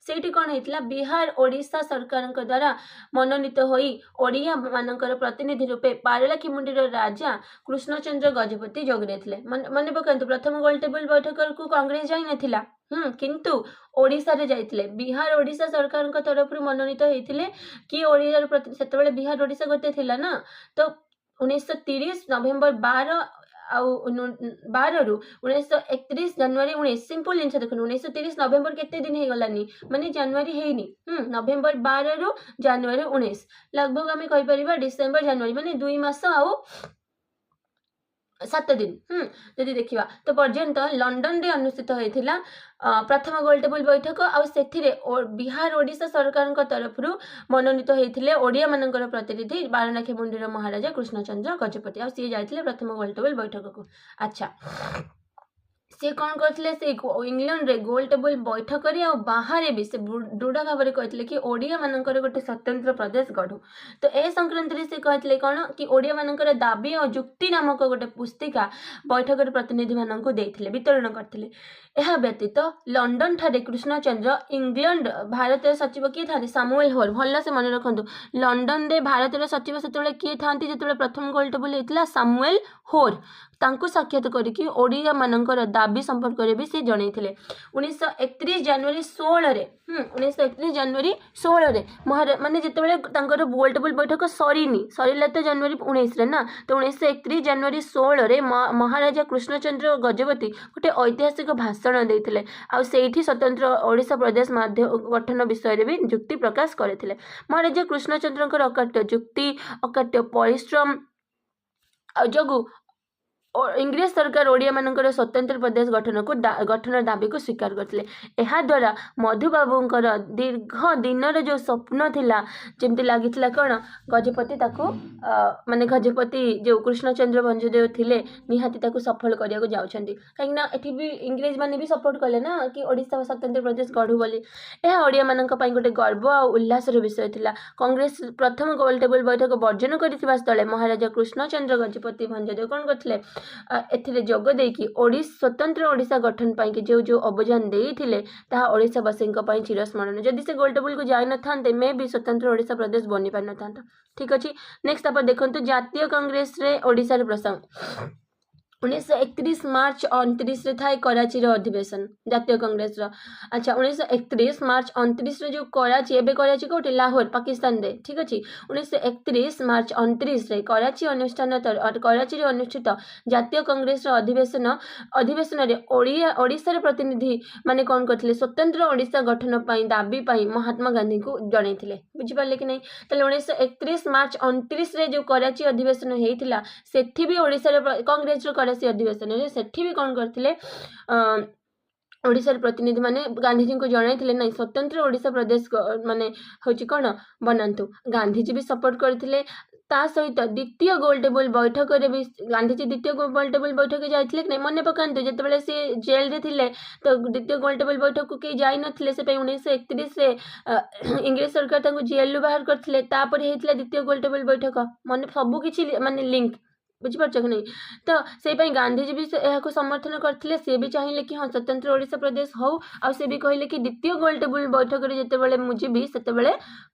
A: ସେଇଠି କ'ଣ ହେଇଥିଲା? ବିହାର ଓଡ଼ିଶା ସରକାରଙ୍କ ଦ୍ୱାରା ମନୋନୀତ ହୋଇ ଓଡ଼ିଆ ମାନଙ୍କର ପ୍ରତିନିଧି ରୂପେ ପାରଳାଖେମୁଣ୍ଡିର ରାଜା କୃଷ୍ଣଚନ୍ଦ୍ର ଗଜପତି ଯୋଗ ଦେଇଥିଲେ। ମନେ ପକାନ୍ତୁ, ପ୍ରଥମ ଗୋଲ ଟେବୁଲ ବୈଠକକୁ କଂଗ୍ରେସ ଯାଇନଥିଲା, କିନ୍ତୁ ଓଡ଼ିଶାରେ ଯାଇଥିଲେ। ବିହାର ଓଡ଼ିଶା ସରକାରଙ୍କ ତରଫରୁ ମନୋନୀତ ହେଇଥିଲେ କି ଓଡ଼ିଶାର, ସେତେବେଳେ ବିହାର ଓଡ଼ିଶା ଗୋଟେ ଥିଲା ନା। ତ 1930 ନଭେମ୍ବର 12 ଆଉ 12ରୁ 1931 ଜାନୁଆରୀ 19। ସିମ୍ପଲ ଜିନିଷ ଦେଖନ୍ତୁ, 1930 ନଭେମ୍ବର କେତେ ଦିନ ହେଇଗଲାନି, ମାନେ ଜାନୁଆରୀ ହେଇନି। ନଭେମ୍ବର 12ରୁ ଜାନୁଆରୀ 19, ଲଗଭଗ ଆମେ କହିପାରିବା ଡିସେମ୍ବର ଜାନୁଆରୀ, ମାନେ 2 ମାସ ଆଉ 7 ଦିନ ଯଦି ଦେଖିବା ତ ପର୍ଯ୍ୟନ୍ତ ଲଣ୍ଡନରେ ଅନୁଷ୍ଠିତ ହୋଇଥିଲା ପ୍ରଥମ ଗୋଲ ଟେବୁଲ ବୈଠକ। ଆଉ ସେଥିରେ ବିହାର ଓଡ଼ିଶା ସରକାରଙ୍କ ତରଫରୁ ମନୋନୀତ ହୋଇଥିଲେ ଓଡ଼ିଆମାନଙ୍କର ପ୍ରତିନିଧି ବାରଣାଖେମୁଣ୍ଡିର ମହାରାଜା କୃଷ୍ଣଚନ୍ଦ୍ର ଗଜପତି। ଆଉ ସିଏ ଯାଇଥିଲେ ପ୍ରଥମ ଗୋଲ ଟେବୁଲ ବୈଠକକୁ। ଆଚ୍ଛା, ସିଏ କ'ଣ କରିଥିଲେ? ସେ ଇଂଲଣ୍ଡରେ ଗୋଲ ଟେବୁଲ ବୈଠକରେ ଆଉ ବାହାରେ ବି ସେ ଦୃଢ଼ ଭାବରେ କହିଥିଲେ କି ଓଡ଼ିଆମାନଙ୍କର ଗୋଟେ ସ୍ୱତନ୍ତ୍ର ପ୍ରଦେଶ ଗଢ଼ୁ। ତ ଏ ସଂକ୍ରାନ୍ତରେ ସେ କହିଥିଲେ କ'ଣ କି ଓଡ଼ିଆମାନଙ୍କର ଦାବି ଆଉ ଯୁକ୍ତି ନାମକ ଗୋଟେ ପୁସ୍ତିକା ବୈଠକରେ ପ୍ରତିନିଧିମାନଙ୍କୁ ଦେଇଥିଲେ, ବିତରଣ କରିଥିଲେ। ଏହା ବ୍ୟତୀତ ଲଣ୍ଡନ ଠାରେ କୃଷ୍ଣଚନ୍ଦ୍ର ଇଂଲଣ୍ଡ ଭାରତର ସଚିବ କିଏ ଥାନ୍ତି? ସାମୁଏଲ ହୋର୍। ଭଲସେ ମନେ ରଖନ୍ତୁ, ଲଣ୍ଡନରେ ଭାରତର ସଚିବ ସେତେବେଳେ କିଏ ଥାନ୍ତି ଯେତେବେଳେ ପ୍ରଥମ ଗୋଲ ଟେବୁଲ ହେଇଥିଲା? ସାମୁଏଲ ହୋର୍। ତାଙ୍କୁ ସାକ୍ଷାତ କରିକି ଓଡ଼ିଆମାନଙ୍କର ଦାବି ସମ୍ପର୍କରେ ବି ସେ ଜଣେଇଥିଲେ। 1931 ଜାନୁଆରୀ 16ରେ, 1931 ଜାନୁଆରୀ 16ରେ ମାନେ ଯେତେବେଳେ ତାଙ୍କର ଗୋଲ ଟେବୁଲ ବୈଠକ ସରିନି, ସରିଲା ତ ଜାନୁଆରୀ 19ରେ ନା, ତ 1931 ଜାନୁଆରୀ 16ରେ ମହାରାଜା କୃଷ୍ଣଚନ୍ଦ୍ର ଗଜପତି ଗୋଟେ ଐତିହାସିକ ଭାଷଣ ଦେଇଥିଲେ। ଆଉ ସେଇଠି ସ୍ୱତନ୍ତ୍ର ଓଡ଼ିଶା ପ୍ରଦେଶ ଗଠନ ବିଷୟରେ ବି ଯୁକ୍ତି ପ୍ରକାଶ କରିଥିଲେ। ମହାରାଜା କୃଷ୍ଣଚନ୍ଦ୍ରଙ୍କର ଅକାଟ୍ୟ ଯୁକ୍ତି, ଅକାଟ୍ୟ ପରିଶ୍ରମ ଆଉ ଯୋଗୁଁ ଇଂରେଜ ସରକାର ଓଡ଼ିଆମାନଙ୍କର ସ୍ୱତନ୍ତ୍ର ପ୍ରଦେଶ ଗଠନ ଦାବିକୁ ସ୍ୱୀକାର କରିଥିଲେ। ଏହାଦ୍ୱାରା ମଧୁବାବୁଙ୍କର ଦୀର୍ଘ ଦିନର ଯେଉଁ ସ୍ୱପ୍ନ ଥିଲା, ଯେମିତି ଲାଗିଥିଲା କ'ଣ ଗଜପତି ତାକୁ ମାନେ ଗଜପତି ଯେଉଁ କୃଷ୍ଣଚନ୍ଦ୍ର ଭଞ୍ଜଦେଓ ଥିଲେ, ନିହାତି ତାକୁ ସଫଳ କରିବାକୁ ଯାଉଛନ୍ତି। କାହିଁକିନା ଏଠି ବି ଇଂରେଜମାନେ ବି ସପୋର୍ଟ କଲେ ନା କି ଓଡ଼ିଶା ସ୍ୱତନ୍ତ୍ର ପ୍ରଦେଶ ଗଢ଼ୁ ବୋଲି। ଏହା ଓଡ଼ିଆମାନଙ୍କ ପାଇଁ ଗୋଟେ ଗର୍ବ ଆଉ ଉଲ୍ଲାସର ବିଷୟ ଥିଲା। କଂଗ୍ରେସ ପ୍ରଥମ ଗୋଲ ଟେବୁଲ ବୈଠକ ବର୍ଜନ କରିଥିବା ସ୍ଥଳେ ମହାରାଜା କୃଷ୍ଣଚନ୍ଦ୍ର ଗଜପତି ଭଞ୍ଜଦେଓ କ'ଣ କରିଥିଲେ? ଏଥିରେ ଯୋଗ ଦେଇକି ସ୍ୱତନ୍ତ୍ର ଓଡ଼ିଶା ଗଠନ ପାଇଁକି ଯେଉଁ ଯେଉଁ ଅବଦାନ ଦେଇଥିଲେ, ତାହା ଓଡ଼ିଶାବାସୀଙ୍କ ପାଇଁ ଚିରସ୍ମରଣୀୟ। ଯଦି ସେ ଗୋଲ ଟେବୁଲକୁ ଯାଇନଥାନ୍ତେ, ମେ ବି ସ୍ୱତନ୍ତ୍ର ଓଡ଼ିଶା ପ୍ରଦେଶ ବନିପାରିନଥାନ୍ତା। ଠିକ୍ ଅଛି, ନେକ୍ସଟ ତାପରେ ଦେଖନ୍ତୁ ଜାତୀୟ କଂଗ୍ରେସରେ ଓଡ଼ିଶାର ପ୍ରସଙ୍ଗ। 1931 ମାର୍ଚ୍ଚ 29ରେ ଥାଏ କରାଚିର ଅଧିବେଶନ ଜାତୀୟ କଂଗ୍ରେସର। ଆଚ୍ଛା, 1931 ମାର୍ଚ୍ଚ 29ରେ ଯେଉଁ କରାଚି, ଏବେ କରାଚି କେଉଁଠି? ଲାହୋର, ପାକିସ୍ତାନରେ। ଠିକ୍ ଅଛି, 1931 ମାର୍ଚ୍ଚ 29ରେ କରାଚିରେ ଅନୁଷ୍ଠିତ ଜାତୀୟ କଂଗ୍ରେସର ଅଧିବେଶନରେ ଓଡ଼ିଶାର ପ୍ରତିନିଧି ମାନେ କ'ଣ କରିଥିଲେ? ସ୍ୱତନ୍ତ୍ର ଓଡ଼ିଶା ଗଠନ ପାଇଁ ଦାବି ପାଇଁ ମହାତ୍ମା ଗାନ୍ଧୀଙ୍କୁ ଜଣେଇଥିଲେ। ବୁଝିପାରିଲେ କି ନାହିଁ? ତାହେଲେ 1931 ମାର୍ଚ୍ଚ 29ରେ ଯେଉଁ କରାଚି ଅଧିବେଶନ ହେଇଥିଲା, ସେଠି ବି ଓଡ଼ିଶାର କଂଗ୍ରେସର କରାଚି ଅଧିବେଶନରେ ସେଠି ବି କ'ଣ କରିଥିଲେ? ଓଡ଼ିଶାର ପ୍ରତିନିଧିମାନେ ଗାନ୍ଧିଜୀଙ୍କୁ ଜଣାଇଥିଲେ, ନାଇଁ, ସ୍ୱତନ୍ତ୍ର ଓଡ଼ିଶା ପ୍ରଦେଶ ମାନେ ହେଉଛି କ'ଣ ବନାନ୍ତୁ। ଗାନ୍ଧିଜୀ ବି ସପୋର୍ଟ କରିଥିଲେ। ତା ସହିତ ଦ୍ୱିତୀୟ ଗୋଲ ଟେବୁଲ ବୈଠକରେ ବି ଗାନ୍ଧିଜୀ ଦ୍ୱିତୀୟ ଗୋଲ ଟେବୁଲ ବୈଠକ ଯାଇଥିଲେ କି ନାହିଁ? ମନେ ପକାନ୍ତୁ, ଯେତେବେଳେ ସିଏ ଜେଲରେ ଥିଲେ ତ ଦ୍ୱିତୀୟ ଗୋଲ ଟେବୁଲ ବୈଠକକୁ କେହି ଯାଇନଥିଲେ। ସେ ପାଇଁ 1931ରେ ଇଂରେଜ ସରକାର ତାଙ୍କୁ ଜେଲରୁ ବାହାର କରିଥିଲେ। ତାପରେ ହେଇଥିଲା ଦ୍ୱିତୀୟ ଗୋଲ ଟେବୁଲ ବୈଠକ। ମାନେ ସବୁ କିଛି ମାନେ ଲିଙ୍କ, ବୁଝିପାରୁଛ କି ନାହିଁ? ତ ସେଇ ପାଇଁ ଗାନ୍ଧିଜୀ ବି ଏହାକୁ ସମର୍ଥନ କରିଥିଲେ। ସିଏ ବି ଚାହିଁଲେ କି ହଁ, ସ୍ୱତନ୍ତ୍ର ଓଡ଼ିଶା ପ୍ରଦେଶ ହଉ। ଆଉ ସେ ବି କହିଲେ କି ଦ୍ୱିତୀୟ ଗୋଲ ଟେବୁଲ ବୈଠକରେ ଯେତେବେଳେ ମୁଁ ଯିବି, ସେତେବେଳେ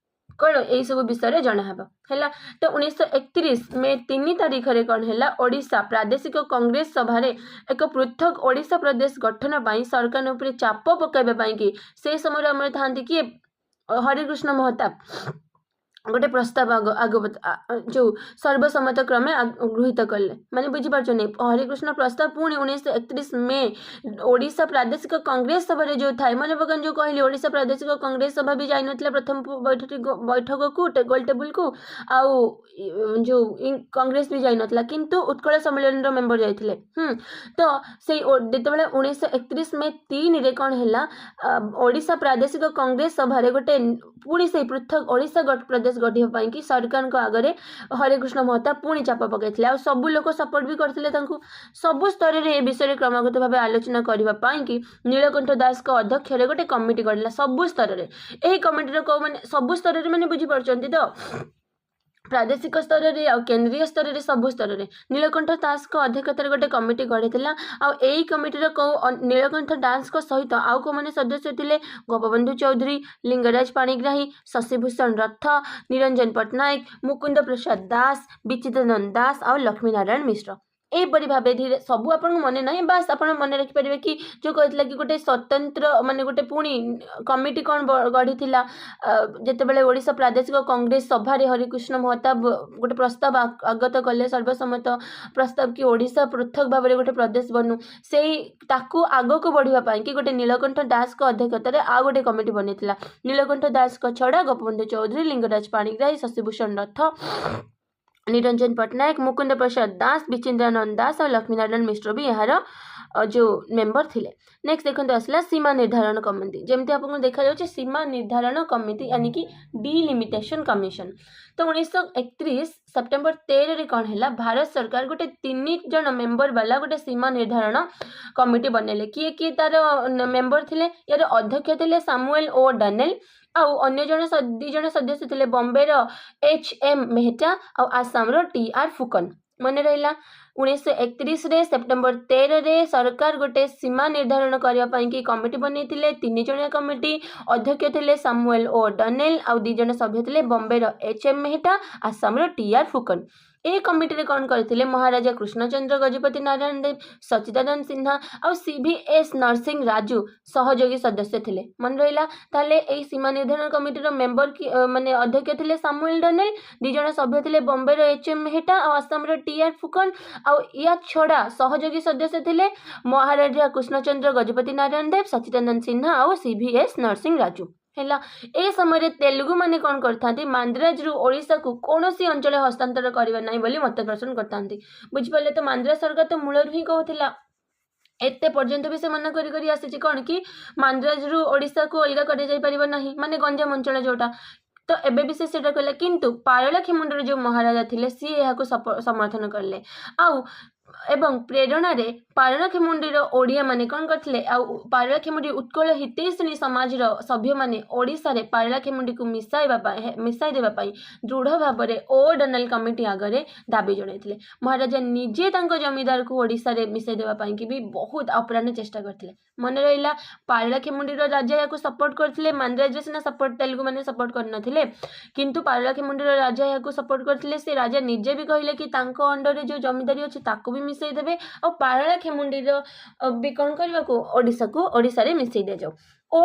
A: କ'ଣ ଏଇସବୁ ବିଷୟରେ ଜଣାହେବ। ହେଲା ତ, 1931 ମେ 3 ତାରିଖରେ କ'ଣ ହେଲା? ଓଡ଼ିଶା ପ୍ରାଦେଶିକ କଂଗ୍ରେସ ସଭାରେ ଏକ ପୃଥକ ଓଡ଼ିଶା ପ୍ରଦେଶ ଗଠନ ପାଇଁ ସରକାରଙ୍କ ଉପରେ ଚାପ ପକାଇବା ପାଇଁକି ସେ ସମୟରେ ଆମର ଥାନ୍ତି କିଏ? ହରେକୃଷ୍ଣ ମହତାବ। ଗୋଟେ ପ୍ରସ୍ତାବ ଆଗ ଯେଉଁ ସର୍ବସମ୍ମତ କ୍ରମେ ଗୃହୀତ କଲେ। ମାନେ ବୁଝିପାରୁଛନ୍ତି, ହରେକୃଷ୍ଣ ପ୍ରସ୍ତାବ ପୁଣି 1931 ମେ ଓଡ଼ିଶା ପ୍ରାଦେଶିକ କଂଗ୍ରେସ ସଭାରେ ଯେଉଁ ଥାଏ, ମନେ ପକାନ୍ତୁ, ଯେଉଁ କହିଲି ଓଡ଼ିଶା ପ୍ରାଦେଶିକ କଂଗ୍ରେସ ସଭା ବି ଯାଇନଥିଲା ପ୍ରଥମ ବୈଠକକୁ, ଗୋଲ ଟେବୁଲକୁ, ଆଉ ଯେଉଁ କଂଗ୍ରେସ ବି ଯାଇନଥିଲା, କିନ୍ତୁ ଉତ୍କଳ ସମ୍ମିଳନୀର ମେମ୍ବର ଯାଇଥିଲେ। ତ ସେଇ ଯେତେବେଳେ 1931 ମେ 3ରେ କ'ଣ ହେଲା, ଓଡ଼ିଶା ପ୍ରାଦେଶିକ କଂଗ୍ରେସ ସଭାରେ ଗୋଟେ ପୁଣି ସେଇ ପୃଥକ ଓଡ଼ିଶା ପ୍ରଦେଶ ଗଢ଼ିବା ପାଇଁକି ସରକାରଙ୍କ ଆଗରେ ହରେକୃଷ୍ଣ ମହତାବ ପୁଣି ଚାପ ପକାଇଥିଲେ। ଆଉ ସବୁ ଲୋକ ସପୋର୍ଟ ବି କରିଥିଲେ ତାଙ୍କୁ। ସବୁ ସ୍ତରରେ ଏ ବିଷୟରେ କ୍ରମାଗତ ଭାବେ ଆଲୋଚନା କରିବା ପାଇଁକି ନୀଳକଣ୍ଠ ଦାସଙ୍କ ଅଧ୍ୟକ୍ଷରେ ଗୋଟେ କମିଟି ଗଢ଼ିଲା ସବୁ ସ୍ତରରେ। ଏହି କମିଟିର କେଉଁମାନେ? ସବୁ ସ୍ତରରେ ମାନେ ବୁଝିପାରୁଛନ୍ତି ତ, ପ୍ରାଦେଶିକ ସ୍ତରରେ ଆଉ କେନ୍ଦ୍ରୀୟ ସ୍ତରରେ, ସବୁ ସ୍ତରରେ ନୀଳକଣ୍ଠ ଦାସଙ୍କ ଅଧ୍ୟକ୍ଷତାରେ ଗୋଟେ କମିଟି ଗଢ଼ିଥିଲା। ଆଉ ଏଇ କମିଟିର କେଉଁ ନୀଳକଣ୍ଠ ଦାସଙ୍କ ସହିତ ଆଉ କେଉଁମାନେ ସଦସ୍ୟ ଥିଲେ? ଗୋପବନ୍ଧୁ ଚୌଧୁରୀ, ଲିଙ୍ଗରାଜ ପାଣିଗ୍ରାହୀ, ଶଶିଭୂଷଣ ରଥ, ନିରଞ୍ଜନ ପଟ୍ଟନାୟକ, ମୁକୁନ୍ଦ ପ୍ରସାଦ ଦାସ, ବିଚିତ୍ରାନନ୍ଦ ଦାସ ଆଉ ଲକ୍ଷ୍ମୀନାରାୟଣ ମିଶ୍ର। ଏହିପରି ଭାବେ ଧୀରେ ସବୁ ଆପଣଙ୍କୁ ମନେ ନାହିଁ, ବାସ୍ ଆପଣ ମନେ ରଖିପାରିବେ କି ଯେଉଁ କହିଥିଲା କି ଗୋଟେ ସ୍ୱତନ୍ତ୍ର ମାନେ ଗୋଟେ ପୁଣି କମିଟି କ'ଣ ଗଢ଼ିଥିଲା, ଯେତେବେଳେ ଓଡ଼ିଶା ପ୍ରାଦେଶିକ କଂଗ୍ରେସ ସଭାରେ ହରିକୃଷ୍ଣ ମହତାବ ଗୋଟେ ପ୍ରସ୍ତାବ ଆଗତ କଲେ, ସର୍ବସମ୍ମତ ପ୍ରସ୍ତାବ କି ଓଡ଼ିଶା ପୃଥକ ଭାବରେ ଗୋଟେ ପ୍ରଦେଶ ବନୁ, ସେଇ ତାକୁ ଆଗକୁ ବଢ଼ିବା ପାଇଁ କି ଗୋଟେ ନୀଳକଣ୍ଠ ଦାସଙ୍କ ଅଧ୍ୟକ୍ଷତାରେ ଆଉ ଗୋଟେ କମିଟି ବନେଇଥିଲା। ନୀଳକଣ୍ଠ ଦାସଙ୍କ ଛଡ଼ା ଗୋପବନ୍ଧୁ ଚୌଧୁରୀ, ଲିଙ୍ଗରାଜ ପାଣିଗ୍ରାହୀ, ଶଶିଭୂଷଣ ରଥ, ନିରଞ୍ଜନ ପଟ୍ଟନାୟକ, ମୁକୁନ୍ଦ ପ୍ରସାଦ ଦାସ, ବିଚିନ୍ଦ୍ରାନନ୍ଦ ଦାସ ଆଉ ଲକ୍ଷ୍ମୀନାରାୟଣ ମିଶ୍ର ବି ଏହାର ଯେଉଁ ମେମ୍ବର ଥିଲେ। ନେକ୍ସଟ ଦେଖନ୍ତୁ, ଆସିଲା ସୀମା ନିର୍ଦ୍ଧାରଣ କମିଟି। ଯେମିତି ଆପଣଙ୍କୁ ଦେଖାଯାଉଛି, ସୀମା ନିର୍ଦ୍ଧାରଣ କମିଟି, ୟାନି କି ଡିଲିମିଟେସନ କମିଶନ। ତ 1931 ସେପ୍ଟେମ୍ବର 13ରେ କ'ଣ ହେଲା? ଭାରତ ସରକାର ଗୋଟେ 3 ଜଣ ମେମ୍ବର ବାଲା ଗୋଟେ ସୀମା ନିର୍ଦ୍ଧାରଣ କମିଟି ବନେଇଲେ। କିଏ କିଏ ତାର ମେମ୍ବର ଥିଲେ? ୟାର ଅଧ୍ୟକ୍ଷ ଥିଲେ ସାମୁଏଲ ଓ ଡାନେଲ ଆଉ ଅନ୍ୟ ଜଣେ 2 ଜଣ ସଦସ୍ୟ ଥିଲେ ବମ୍ବେର ଏଚ୍ ଏମ୍ ମେହଟା ଆଉ ଆସାମର ଟି ଆର୍ ଫୁକନ। ମନେ ରହିଲା? 1931ରେ ସେପ୍ଟେମ୍ବର 13ରେ ସରକାର ଗୋଟେ ସୀମା ନିର୍ଦ୍ଧାରଣ କରିବା ପାଇଁକି କମିଟି ବନେଇଥିଲେ, 3 ଜଣିଆ କମିଟି। ଅଧ୍ୟକ୍ଷ ଥିଲେ ସାମୁଏଲ ଓ ଡନେଲ ଆଉ 2 ଜଣ ସଭ୍ୟ ଥିଲେ ବମ୍ବେର ଏଚ୍ ଏମ୍ ମେହଟା, ଆସାମର ଟି ଆର୍ ଫୁକନ। ଏହି କମିଟିରେ କ'ଣ କରିଥିଲେ? ମହାରାଜା କୃଷ୍ଣଚନ୍ଦ୍ର ଗଜପତି ନାରାୟଣ ଦେବ, ସଚିଦାନନ୍ଦ ସିହ୍ନା ଆଉ C V S Narasimha Raju ସହଯୋଗୀ ସଦସ୍ୟ ଥିଲେ। ମନେ ରହିଲା? ତାହେଲେ ଏଇ ସୀମା ନିର୍ଦ୍ଧାରଣ କମିଟିର ମେମ୍ବର କି ମାନେ ଅଧ୍ୟକ୍ଷ ଥିଲେ ସାମୁଏଲ ଡନେଲ, 2 ଜଣ ସଭ୍ୟ ଥିଲେ ବମ୍ବେର ଏଚ୍ ଏମ୍ ମେହଟା ଆଉ ଆସାମର ଟି ଆର୍ ଫୁକନ, ଆଉ ୟା ଛଡ଼ା ସହଯୋଗୀ ସଦସ୍ୟ ଥିଲେ ମହାରାଜା କୃଷ୍ଣଚନ୍ଦ୍ର ଗଜପତି ନାରାୟଣ ଦେବ, ସଚିଦାନନ୍ଦ ସିହ୍ନା ଆଉ C V S Narasimha Raju. ହେଲା? ଏ ସମୟରେ ତେଲୁଗୁ ମାନେ କ'ଣ କରିଥାନ୍ତି? ମାନ୍ଦ୍ରାଜରୁ ଓଡ଼ିଶାକୁ କୌଣସି ଅଞ୍ଚଳ ହସ୍ତାନ୍ତର କରିବେ ନାହିଁ ବୋଲି ମତ ପୋଷଣ କରିଥାନ୍ତି। ବୁଝିପାରିଲେ ତ? ମାନ୍ଦ୍ରାଜ ସରକାର ତ ମୂଳରୁ ହିଁ କହୁଥିଲା, ଏତେ ପର୍ଯ୍ୟନ୍ତ ବି ସେ ମନା କରି କରି ଆସିଛି କ'ଣ କି ମାନ୍ଦ୍ରାଜରୁ ଓଡ଼ିଶାକୁ ଅଲଗା କରାଯାଇପାରିବ ନାହିଁ, ମାନେ ଗଞ୍ଜାମ ଅଞ୍ଚଳ ଯେଉଁଟା। ତ ଏବେ ବି ସେ ସେଇଟା କହିଲା। କିନ୍ତୁ ପାରଳାଖେମୁଣ୍ଡିର ଯେଉଁ ମହାରାଜା ଥିଲେ, ସିଏ ଏହାକୁ ସମର୍ଥନ କଲେ। ଆଉ ଏବଂ ପ୍ରେରଣାରେ ପାରଳାଖେମୁଣ୍ଡିର ଓଡ଼ିଆମାନେ କ'ଣ କରିଥିଲେ? ଆଉ ପାରଳାଖେମୁଣ୍ଡି ଉତ୍କଳ ହିତୈଷିଣୀ ସମାଜର ସଭ୍ୟମାନେ ଓଡ଼ିଶାରେ ପାରଳାଖେମୁଣ୍ଡିକୁ ମିଶାଇବା ପାଇଁ, ମିଶାଇ ଦେବା ପାଇଁ ଦୃଢ଼ ଭାବରେ ଓ ଡୋନାଲ୍ଡ କମିଟି ଆଗରେ ଦାବି ଜଣାଇଥିଲେ। ମହାରାଜା ନିଜେ ତାଙ୍କ ଜମିଦାରକୁ ଓଡ଼ିଶାରେ ମିଶାଇ ଦେବା ପାଇଁକି ବି ବହୁତ ଅପ୍ରାଣ ଚେଷ୍ଟା କରିଥିଲେ। ମନେ ରହିଲା? ପାରଳାଖେମୁଣ୍ଡିର ରାଜା ଏହାକୁ ସପୋର୍ଟ କରିଥିଲେ। ମାନ୍ଦ୍ରାଜରେ ସିନା ସପୋର୍ଟ ତେଲୁଗୁ ମାନେ ସପୋର୍ଟ କରିନଥିଲେ, କିନ୍ତୁ ପାରଳାଖେମୁଣ୍ଡିର ରାଜା ଏହାକୁ ସପୋର୍ଟ କରିଥିଲେ। ସେ ରାଜା ନିଜେ ବି କହିଲେ କି ତାଙ୍କ ଅଣ୍ଡରରେ ଯେଉଁ ଜମିଦାରୀ ଅଛି, ତାକୁ ବି ମିଶାଇ ଦେବେ ଆଉ ପାରଳାଖେମୁଣ୍ଡିର ବି କ'ଣ କରିବାକୁ, ଓଡ଼ିଶାକୁ ଓଡ଼ିଶାରେ ମିଶାଇ ଦିଆଯାଉ। ଓ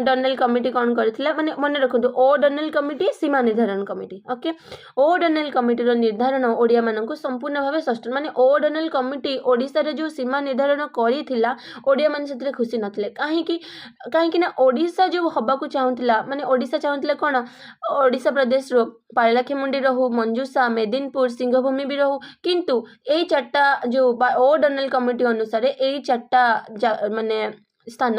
A: ଡନେଲ କମିଟି କ'ଣ କରିଥିଲା? ମାନେ ମନେ ରଖନ୍ତୁ, ଓ ଡନେଲ କମିଟି, ସୀମା ନିର୍ଦ୍ଧାରଣ କମିଟି, ଓକେ। ଓ ଡନେଲ କମିଟିର ନିର୍ଦ୍ଧାରଣ ଓଡ଼ିଆମାନଙ୍କୁ ସମ୍ପୂର୍ଣ୍ଣ ଭାବେ ଷଷ୍ଠ, ମାନେ ଓ ଡନେଲ କମିଟି ଓଡ଼ିଶାରେ ଯେଉଁ ସୀମା ନିର୍ଦ୍ଧାରଣ କରିଥିଲା, ଓଡ଼ିଆମାନେ ସେଥିରେ ଖୁସି ନଥିଲେ। କାହିଁକି? କାହିଁକି ନା ଓଡ଼ିଶା ଯେଉଁ ହେବାକୁ ଚାହୁଁଥିଲା, ମାନେ ଓଡ଼ିଶା ଚାହୁଁଥିଲା କ'ଣ? ଓଡ଼ିଶା ପ୍ରଦେଶରୁ ପାରଳାଖେମୁଣ୍ଡି ରହୁ, ମଞ୍ଜୁସା, ମେଦିନପୁର, ସିଂହଭୂମି ବି ରହୁ। କିନ୍ତୁ ଏଇ ଚାରିଟା ଯେଉଁ ଓ ଡନେଲ କମିଟି ଅନୁସାରେ ଏଇ ଚାରିଟା ମାନେ ସ୍ଥାନ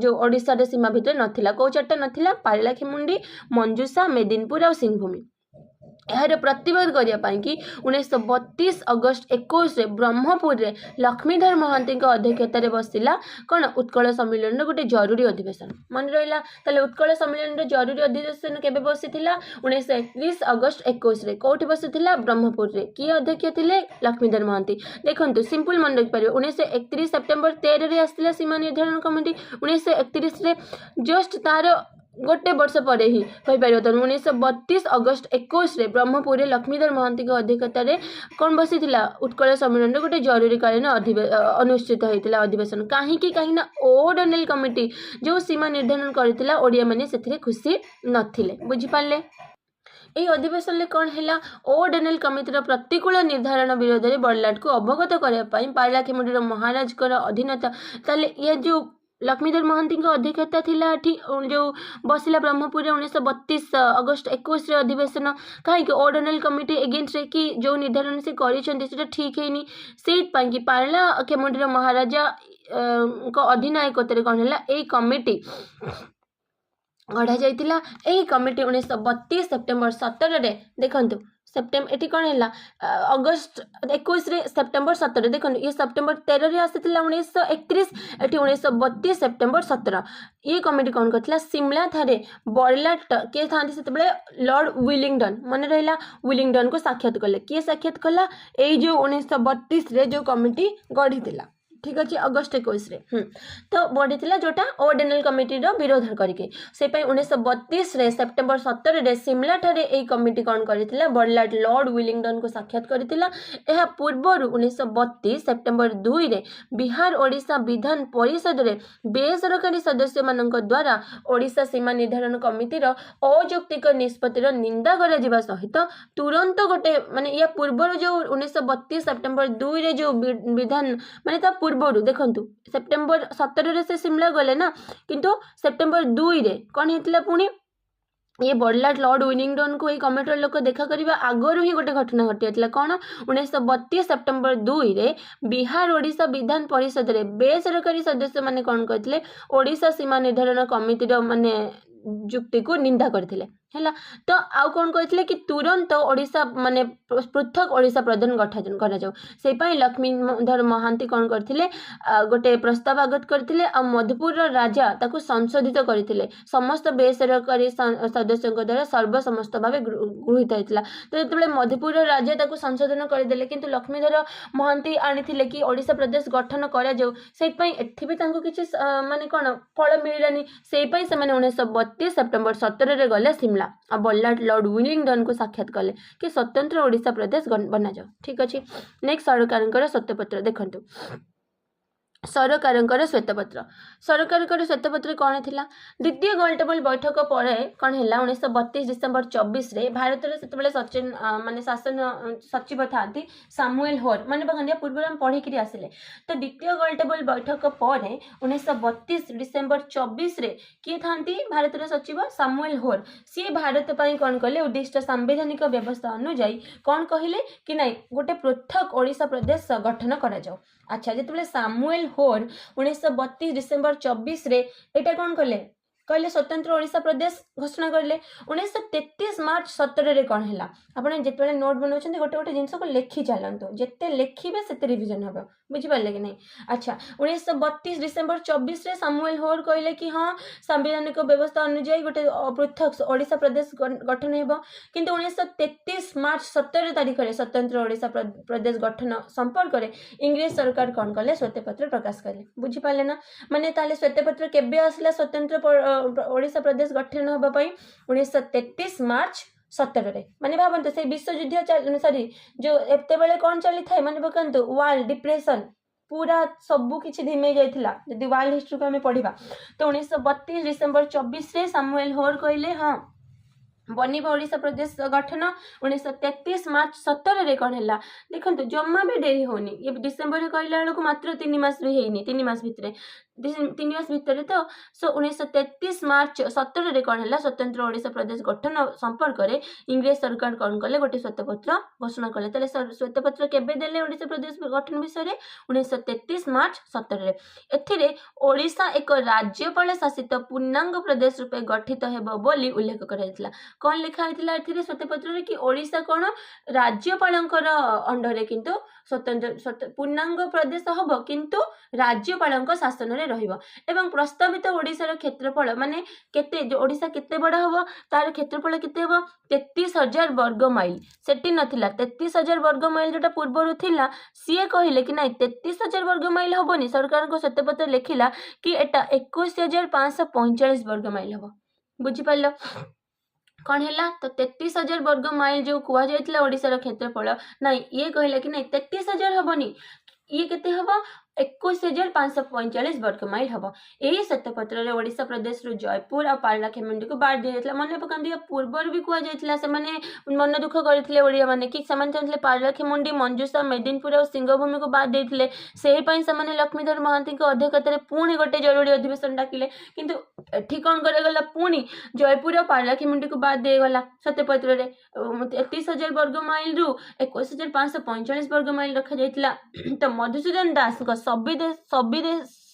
A: ଯେଉଁ ଓଡ଼ିଶାର ସୀମା ଭିତରେ ନଥିଲା। କେଉଁ ଚାରିଟା ନଥିଲା? ପାରଳାଖେମୁଣ୍ଡି, ମଞ୍ଜୁସା, ମେଦିନପୁର ଆଉ ସିଂହଭୂମି। ଏହାର ପ୍ରତିବାଦ କରିବା ପାଇଁକି 1932 ଅଗଷ୍ଟ 21ରେ ବ୍ରହ୍ମପୁରରେ ଲକ୍ଷ୍ମୀଧର ମହାନ୍ତିଙ୍କ ଅଧ୍ୟକ୍ଷତାରେ ବସିଲା କ'ଣ? ଉତ୍କଳ ସମ୍ମିଳନୀର ଗୋଟେ ଜରୁରୀ ଅଧିବେଶନ। ମନେ ରହିଲା? ତାହେଲେ ଉତ୍କଳ ସମ୍ମିଳନୀର ଜରୁରୀ ଅଧିବେଶନ କେବେ ବସିଥିଲା? 1931 ଅଗଷ୍ଟ 21ରେ। କେଉଁଠି ବସିଥିଲା? ବ୍ରହ୍ମପୁରରେ। କିଏ ଅଧ୍ୟକ୍ଷ ଥିଲେ? ଲକ୍ଷ୍ମୀଧର ମହାନ୍ତି। ଦେଖନ୍ତୁ, ସିମ୍ପଲ୍ ମନେ ରଖିପାରିବେ। 1931 ସେପ୍ଟେମ୍ବର 13ରେ ଆସିଥିଲା ସୀମା ନିର୍ଦ୍ଧାରଣ କମିଟି। 1931ରେ ଜଷ୍ଟ ତାର ଗୋଟେ ବର୍ଷ ପରେ ହିଁ କହିପାରିବ ତ, 1932 ଅଗଷ୍ଟ 21ରେ ବ୍ରହ୍ମପୁରରେ ଲକ୍ଷ୍ମୀଧର ମହାନ୍ତିଙ୍କ ଅଧ୍ୟକ୍ଷତାରେ କ'ଣ ବସିଥିଲା? ଉତ୍କଳ ସମ୍ମିଳନୀର ଗୋଟେ ଜରୁରୀକାଳୀନ ଅନୁଷ୍ଠିତ ହୋଇଥିଲା ଅଧିବେଶନ। କାହିଁକି? କାହିଁକି ନା ଓ ଡନେଲ କମିଟି ଯେଉଁ ସୀମା ନିର୍ଦ୍ଧାରଣ କରିଥିଲା, ଓଡ଼ିଆମାନେ ସେଥିରେ ଖୁସି ନଥିଲେ। ବୁଝିପାରିଲେ? ଏହି ଅଧିବେଶନରେ କ'ଣ ହେଲା? ଓ ଡେନେଲ କମିଟିର ପ୍ରତିକୂଳ ନିର୍ଦ୍ଧାରଣ ବିରୋଧରେ ବଡ଼ଲାଟକୁ ଅବଗତ କରିବା ପାଇଁ ପାରଳାଖେମୁଣ୍ଡିର ମହାରାଜଙ୍କର ଅଧୀନତା। ତାହେଲେ ଇଏ ଯେଉଁ ଲକ୍ଷ୍ମୀଧର ମହାନ୍ତିଙ୍କ ଅଧ୍ୟକ୍ଷତା ଥିଲା, ଏଠି ଯେଉଁ ବସିଲା ବ୍ରହ୍ମପୁରରେ 1932 ଅଗଷ୍ଟ 21ରେ ଅଧିବେଶନ, କାହିଁକି? ଓ ଡୋନେଲ କମିଟି ଏଗେନଷ୍ଟରେ କି ଯେଉଁ ନିର୍ଦ୍ଧାରଣ ସେ କରିଛନ୍ତି, ସେଇଟା ଠିକ୍ ହେଇନି। ସେଇଥିପାଇଁ କି ପାରଳା ଖେମୁଣ୍ଡିର ମହାରାଜାଙ୍କ ଅଧିନାୟକତ୍ୱରେ କ'ଣ ହେଲା? ଏଇ କମିଟି ଗଢ଼ାଯାଇଥିଲା। ଏହି କମିଟି 1932 ସେପ୍ଟେମ୍ବର 17ରେ, ଦେଖନ୍ତୁ, ସେପ୍ଟେମ୍ବର ଏଠି କ'ଣ ହେଲା? ଅଗଷ୍ଟ 21ରେ, ସେପ୍ଟେମ୍ବର 17। ଦେଖନ୍ତୁ, ଇଏ ସେପ୍ଟେମ୍ବର 13ରେ ଆସିଥିଲା 1931, ଏଠି 1932 ସେପ୍ଟେମ୍ବର 17। ଇଏ କମିଟି କ'ଣ କରିଥିଲା? ସିମଲା ଠାରେ ବଡ଼ଲାଟ କିଏ ଥାନ୍ତି ସେତେବେଳେ? ଲର୍ଡ଼ ୱିଲିଂଡନ୍। ମନେ ରହିଲା? ୱିଲିଂଡନ୍କୁ ସାକ୍ଷାତ କଲେ। କିଏ ସାକ୍ଷାତ କଲା? ଏଇ ଯେଉଁ 1932ରେ ଯେଉଁ କମିଟି ଗଢ଼ିଥିଲା, ଠିକ୍ ଅଛି, ଅଗଷ୍ଟ 21ରେ ତ ବଢ଼ିଥିଲା, ଯେଉଁଟା ଓ ଡେନେଲ କମିଟିର ବିରୋଧ କରିକି। ସେପାଇଁ 1932ରେ ସେପ୍ଟେମ୍ବର 17ରେ ସିମଲାଠାରେ ଏଇ କମିଟି କ'ଣ କରିଥିଲା? ବଡ଼ଲାଟ ଲର୍ଡ଼ ୱିଲିଂଡନ୍କୁ ସାକ୍ଷାତ କରିଥିଲା। ଏହା ପୂର୍ବରୁ 1932 ସେପ୍ଟେମ୍ବର 2ରେ ବିହାର ଓଡ଼ିଶା ବିଧାନ ପରିଷଦରେ ବେସରକାରୀ ସଦସ୍ୟମାନଙ୍କ ଦ୍ୱାରା ଓଡ଼ିଶା ସୀମା ନିର୍ଦ୍ଧାରଣ କମିଟିର ଅଯୌକ୍ତିକ ନିଷ୍ପତ୍ତିର ନିନ୍ଦା କରାଯିବା ସହିତ ତୁରନ୍ତ ଗୋଟେ, ମାନେ ୟା ପୂର୍ବରୁ ଯେଉଁ 1932 ସେପ୍ଟେମ୍ବର 2ରେ ଯେଉଁ ବିଧାନ, ମାନେ ତା ପୂର୍ବରୁ ଦେଖନ୍ତୁ, ସେପ୍ଟେମ୍ବର 17ରେ ସେ ସିମଲା ଗଲେ ନା, କିନ୍ତୁ ସେପ୍ଟେମ୍ବର 2ରେ କ'ଣ ହେଇଥିଲା ପୁଣି? ଇଏ ବଡ଼ଲାଟ ଲର୍ଡ଼ ୱିଲିଂଡନକୁ ଏଇ କମିଟିର ଲୋକ ଦେଖା କରିବା ଆଗରୁ ହିଁ ଗୋଟେ ଘଟଣା ଘଟିଯାଇଥିଲା। କ'ଣ? 1932 ସେପ୍ଟେମ୍ବର 2ରେ ବିହାର ଓଡ଼ିଶା ବିଧାନ ପରିଷଦରେ ବେସରକାରୀ ସଦସ୍ୟମାନେ କ'ଣ କରିଥିଲେ? ଓଡ଼ିଶା ସୀମା ନିର୍ଦ୍ଧାରଣ କମିଟିର ମାନେ ଯୁକ୍ତିକୁ ନିନ୍ଦା କରିଥିଲେ। ହେଲା ତ? ଆଉ କ'ଣ କହିଥିଲେ କି ତୁରନ୍ତ ଓଡ଼ିଶା ମାନେ ପୃଥକ ଓଡ଼ିଶା ପ୍ରଦାନ ଗଠନ କରାଯାଉ। ସେଇ ପାଇଁ ଲକ୍ଷ୍ମୀଧର ମହାନ୍ତି କ'ଣ କରିଥିଲେ? ଗୋଟେ ପ୍ରସ୍ତାବ ଆଗତ କରିଥିଲେ ଆଉ ମଧୁପୁରର ରାଜା ତାକୁ ସଂଶୋଧିତ କରିଥିଲେ। ସମସ୍ତ ବେସରକାରୀ ସଦସ୍ୟଙ୍କ ଦ୍ୱାରା ସର୍ବସମ୍ମତ ଭାବେ ଗୃହୀତ ହେଇଥିଲା। ତ ଯେତେବେଳେ ମଧୁପୁରର ରାଜା ତାକୁ ସଂଶୋଧନ କରିଦେଲେ, କିନ୍ତୁ ଲକ୍ଷ୍ମୀଧର ମହାନ୍ତି ଆଣିଥିଲେ କି ଓଡ଼ିଶା ପ୍ରଦେଶ ଗଠନ କରାଯାଉ, ସେଇଥିପାଇଁ ଏଠି ବି ତାଙ୍କୁ କିଛି ମାନେ କ'ଣ ଫଳ ମିଳିଲାନି। ସେଇ ପାଇଁ ସେମାନେ 1932 ସେପ୍ଟେମ୍ବର 17ରେ ଗଲେ ସିମଲା ଆଉ ବଡ଼ଲାଟ ଲର୍ଡ଼ ୱିଲିଂଡନକୁ ସାକ୍ଷାତ କଲେ କି ସ୍ୱତନ୍ତ୍ର ଓଡ଼ିଶା ପ୍ରଦେଶ ବନାଯାଉ। ଠିକ୍ ଅଛି। ନେକ୍ସଟ, ସରକାରଙ୍କର ଶ୍ୱେତପତ୍ର ଦେଖନ୍ତୁ। ସରକାରଙ୍କର ଶ୍ୱେତପତ୍ର। ସରକାରଙ୍କର ଶ୍ୱେତପତ୍ର କ'ଣ ଥିଲା? ଦ୍ୱିତୀୟ ଗୋଲଟେବୁଲ ବୈଠକ ପରେ କ'ଣ ହେଲା? 1932 ଡିସେମ୍ବର 24ରେ ଭାରତର ସେତେବେଳେ ସଚିନ ମାନେ ଶାସନ ସଚିବ ଥାନ୍ତି ସାମୁଏଲ ହୋର। ମନେ ପକାନ୍ତି, ପୂର୍ବରୁ ଆମେ ପଢ଼ିକିରି ଆସିଲେ। ତ ଦ୍ୱିତୀୟ ଗୋଲଟେବୁଲ ବୈଠକ ପରେ 1932 ଡିସେମ୍ବର 24ରେ କିଏ ଥାନ୍ତି ଭାରତର ସଚିବ? ସାମୁଏଲ ହୋର। ସିଏ ଭାରତ ପାଇଁ କ'ଣ କଲେ? ଉଦ୍ଦିଷ୍ଟ ସାମ୍ବିଧାନିକ ବ୍ୟବସ୍ଥା ଅନୁଯାୟୀ କ'ଣ କହିଲେ କି ନାଇଁ, ଗୋଟେ ପୃଥକ ଓଡ଼ିଶା ପ୍ରଦେଶ ଗଠନ କରାଯାଉ। ଆଚ୍ଛା, ଯେତେବେଳେ ସାମୁଏଲ ହୋର 1932 ଡିସେମ୍ବର 24ରେ ଏଇଟା କ'ଣ କଲେ? କହିଲେ, ସ୍ୱତନ୍ତ୍ର ଓଡ଼ିଶା ପ୍ରଦେଶ ଘୋଷଣା କରିଲେ। 1933 ମାର୍ଚ୍ଚ 17ରେ କ'ଣ ହେଲା? ଆପଣ ଯେତେବେଳେ ନୋଟ୍ ବନାଉଛନ୍ତି, ଗୋଟେ ଗୋଟେ ଜିନିଷକୁ ଲେଖି ଚାଲନ୍ତୁ। ଯେତେ ଲେଖିବେ, ସେତେ ରିଭିଜନ୍ ହେବ। ବୁଝିପାରିଲେ କି ନାହିଁ? ଆଚ୍ଛା, 1932 ଡିସେମ୍ବର 24ରେ ସାମୁଏଲ ହୋର କହିଲେ କି ହଁ, ସାମ୍ବିଧାନିକ ବ୍ୟବସ୍ଥା ଅନୁଯାୟୀ ଗୋଟେ ପୃଥକ ଓଡ଼ିଶା ପ୍ରଦେଶ ଗଠନ ହେବ। କିନ୍ତୁ 1933 ମାର୍ଚ୍ଚ 17 ତାରିଖରେ ସ୍ୱତନ୍ତ୍ର ଓଡ଼ିଶା ପ୍ରଦେଶ ଗଠନ ସମ୍ପର୍କରେ ଇଂରେଜ ସରକାର କ'ଣ କଲେ? ଶ୍ୱେତପତ୍ର ପ୍ରକାଶ କଲେ। ବୁଝିପାରିଲେ ନା? ମାନେ ତାହେଲେ ଶ୍ୱେତପତ୍ର କେବେ ଆସିଲା ସ୍ୱତନ୍ତ୍ର ଓଡ଼ିଶା ପ୍ରଦେଶ ଗଠନ ହେବା ପାଇଁ? 1933 ମାର୍ଚ୍ଚ 17ରେ। ମାନେ ଭାବନ୍ତୁ, ସେଇ ବିଶ୍ୱଯୁଦ୍ଧ, ସରି, ଯେଉଁ ଏତେବେଳେ କ'ଣ ଚାଲିଥାଏ, ମନେ ପକାନ୍ତୁ, ୱାର୍ଲଡ ଡିପ୍ରେସନ୍, ପୁରା ସବୁ କିଛି ଧିମେଇ ଯାଇଥିଲା ଯଦି ୱାର୍ଲଡ ହିଷ୍ଟ୍ରିକୁ ଆମେ ପଢ଼ିବା। ତ 1932 ଡିସେମ୍ବର 24ରେ ସାମୁଏଲ ହୋର କହିଲେ, ହଁ, ବନିବ ଓଡ଼ିଶା ପ୍ରଦେଶ ଗଠନ। 1933 ମାର୍ଚ୍ଚ 17ରେ କ'ଣ ହେଲା ଦେଖନ୍ତୁ। ଜମା ବି ଡେରି ହେଉନି। ଇଏ ଡିସେମ୍ବରରେ କହିଲା ବେଳକୁ ମାତ୍ର 3 ମାସ ବି ହେଇନି। 3 ମାସ ଭିତରେ, 3 ମାସ ଭିତରେ ତ। ସୋ 1933 ମାର୍ଚ୍ଚ 17ରେ କ'ଣ ହେଲା? ସ୍ୱତନ୍ତ୍ର ଓଡ଼ିଶା ପ୍ରଦେଶ ଗଠନ ସମ୍ପର୍କରେ ଇଂରେଜ ସରକାର କ'ଣ କଲେ? ଗୋଟେ ଶ୍ୱେତପତ୍ର ଘୋଷଣା କଲେ। ତାହେଲେ ଶ୍ୱେତପତ୍ର କେବେ ଦେଲେ ଓଡ଼ିଶା ପ୍ରଦେଶ ଗଠନ ବିଷୟରେ? 1933 ମାର୍ଚ୍ଚ 17ରେ। ଏଥିରେ ଓଡ଼ିଶା ଏକ ରାଜ୍ୟପାଳ ଶାସିତ ପୂର୍ଣ୍ଣାଙ୍ଗ ପ୍ରଦେଶ ରୂପେ ଗଠିତ ହେବ ବୋଲି ଉଲ୍ଲେଖ କରାଯାଇଥିଲା। କ'ଣ ଲେଖା ହେଇଥିଲା ଏଥିରେ ଶ୍ୱେତପତ୍ରରେ? କି ଓଡ଼ିଶା କ'ଣ ରାଜ୍ୟପାଳଙ୍କର ଅଣ୍ଡରରେ, କିନ୍ତୁ ସ୍ୱତନ୍ତ୍ର ପୂର୍ଣ୍ଣାଙ୍ଗ ପ୍ରଦେଶ ହବ, କିନ୍ତୁ ରାଜ୍ୟପାଳଙ୍କ ଶାସନରେ ରହିବ। ଏବଂ ପ୍ରସ୍ତାବିତ ଓଡ଼ିଶାର କ୍ଷେତ୍ରଫଳ, ମାନେ କେତେ, ଓଡ଼ିଶା କେତେ ବଡ଼ ହବ, ତାର କ୍ଷେତ୍ରଫଳ କେତେ ହେବ? 33,000 ବର୍ଗ ମାଇଲ। ସେଠି ନଥିଲା 33,000 ବର୍ଗ ମାଇଲ ଯୋଉଟା ପୂର୍ବରୁ ଥିଲା। ସିଏ କହିଲେ କି ନାଇଁ, 33,000 ବର୍ଗ ମାଇଲ ହବନି। ସରକାରଙ୍କ ଶ୍ୱେତପତ୍ର ଲେଖିଲା କି ଏଟା 21,545 ବର୍ଗ ମାଇଲ ହବ। ବୁଝିପାରିଲ କ'ଣ ହେଲା? ତ 33,000 ବର୍ଗ ମାଇଲ ଯୋଉ କୁହାଯାଇଥିଲା ଓଡ଼ିଶାର କ୍ଷେତ୍ରଫଳ, ନାଇଁ, ଇଏ କହିଲା କି ନାଇଁ, 33,000 ହବନି। ଇଏ କେତେ ହବ? 21,545 ବର୍ଗ ମାଇଲ ହବ। ଏହି ଶ୍ୱେତପତ୍ରରେ ଓଡ଼ିଶା ପ୍ରଦେଶରୁ ଜୟପୁର ଆଉ ପାରଳାଖେମୁଣ୍ଡିକୁ ବାଦ ଦିଆଯାଇଥିଲା। ମନେ ପକାନ୍ତୁ, ୟା ପୂର୍ବରୁ ବି କୁହାଯାଇଥିଲା। ସେମାନେ ମନ ଦୁଃଖ କରିଥିଲେ ଓଡ଼ିଆମାନେ କି ସେମାନେ ଚାହୁଁଥିଲେ ପାରଳାଖେମୁଣ୍ଡି, ମଞ୍ଜୁଷା, ମେଦିନପୁର ଆଉ ସିଂହଭୂମିକୁ ବାଦ ଦେଇଥିଲେ। ସେହି ପାଇଁ ସେମାନେ ଲକ୍ଷ୍ମୀଧର ମହାନ୍ତିଙ୍କ ଅଧ୍ୟକ୍ଷତାରେ ପୁଣି ଗୋଟେ ଜରୁରୀ ଅଧିବେଶନ ଡାକିଲେ। କିନ୍ତୁ ଏଠି କ'ଣ କରାଗଲା? ପୁଣି ଜୟପୁର ଆଉ ପାରଳାଖେମୁଣ୍ଡିକୁ ବାଦ ଦିଆଗଲା ଶ୍ୱେତପତ୍ରରେ। 33,000 ବର୍ଗ ମାଇଲରୁ 21,545 ବର୍ଗ ମାଇଲ ରଖାଯାଇଥିଲା। ତ ମଧୁସୂଦନ ଦାସଙ୍କ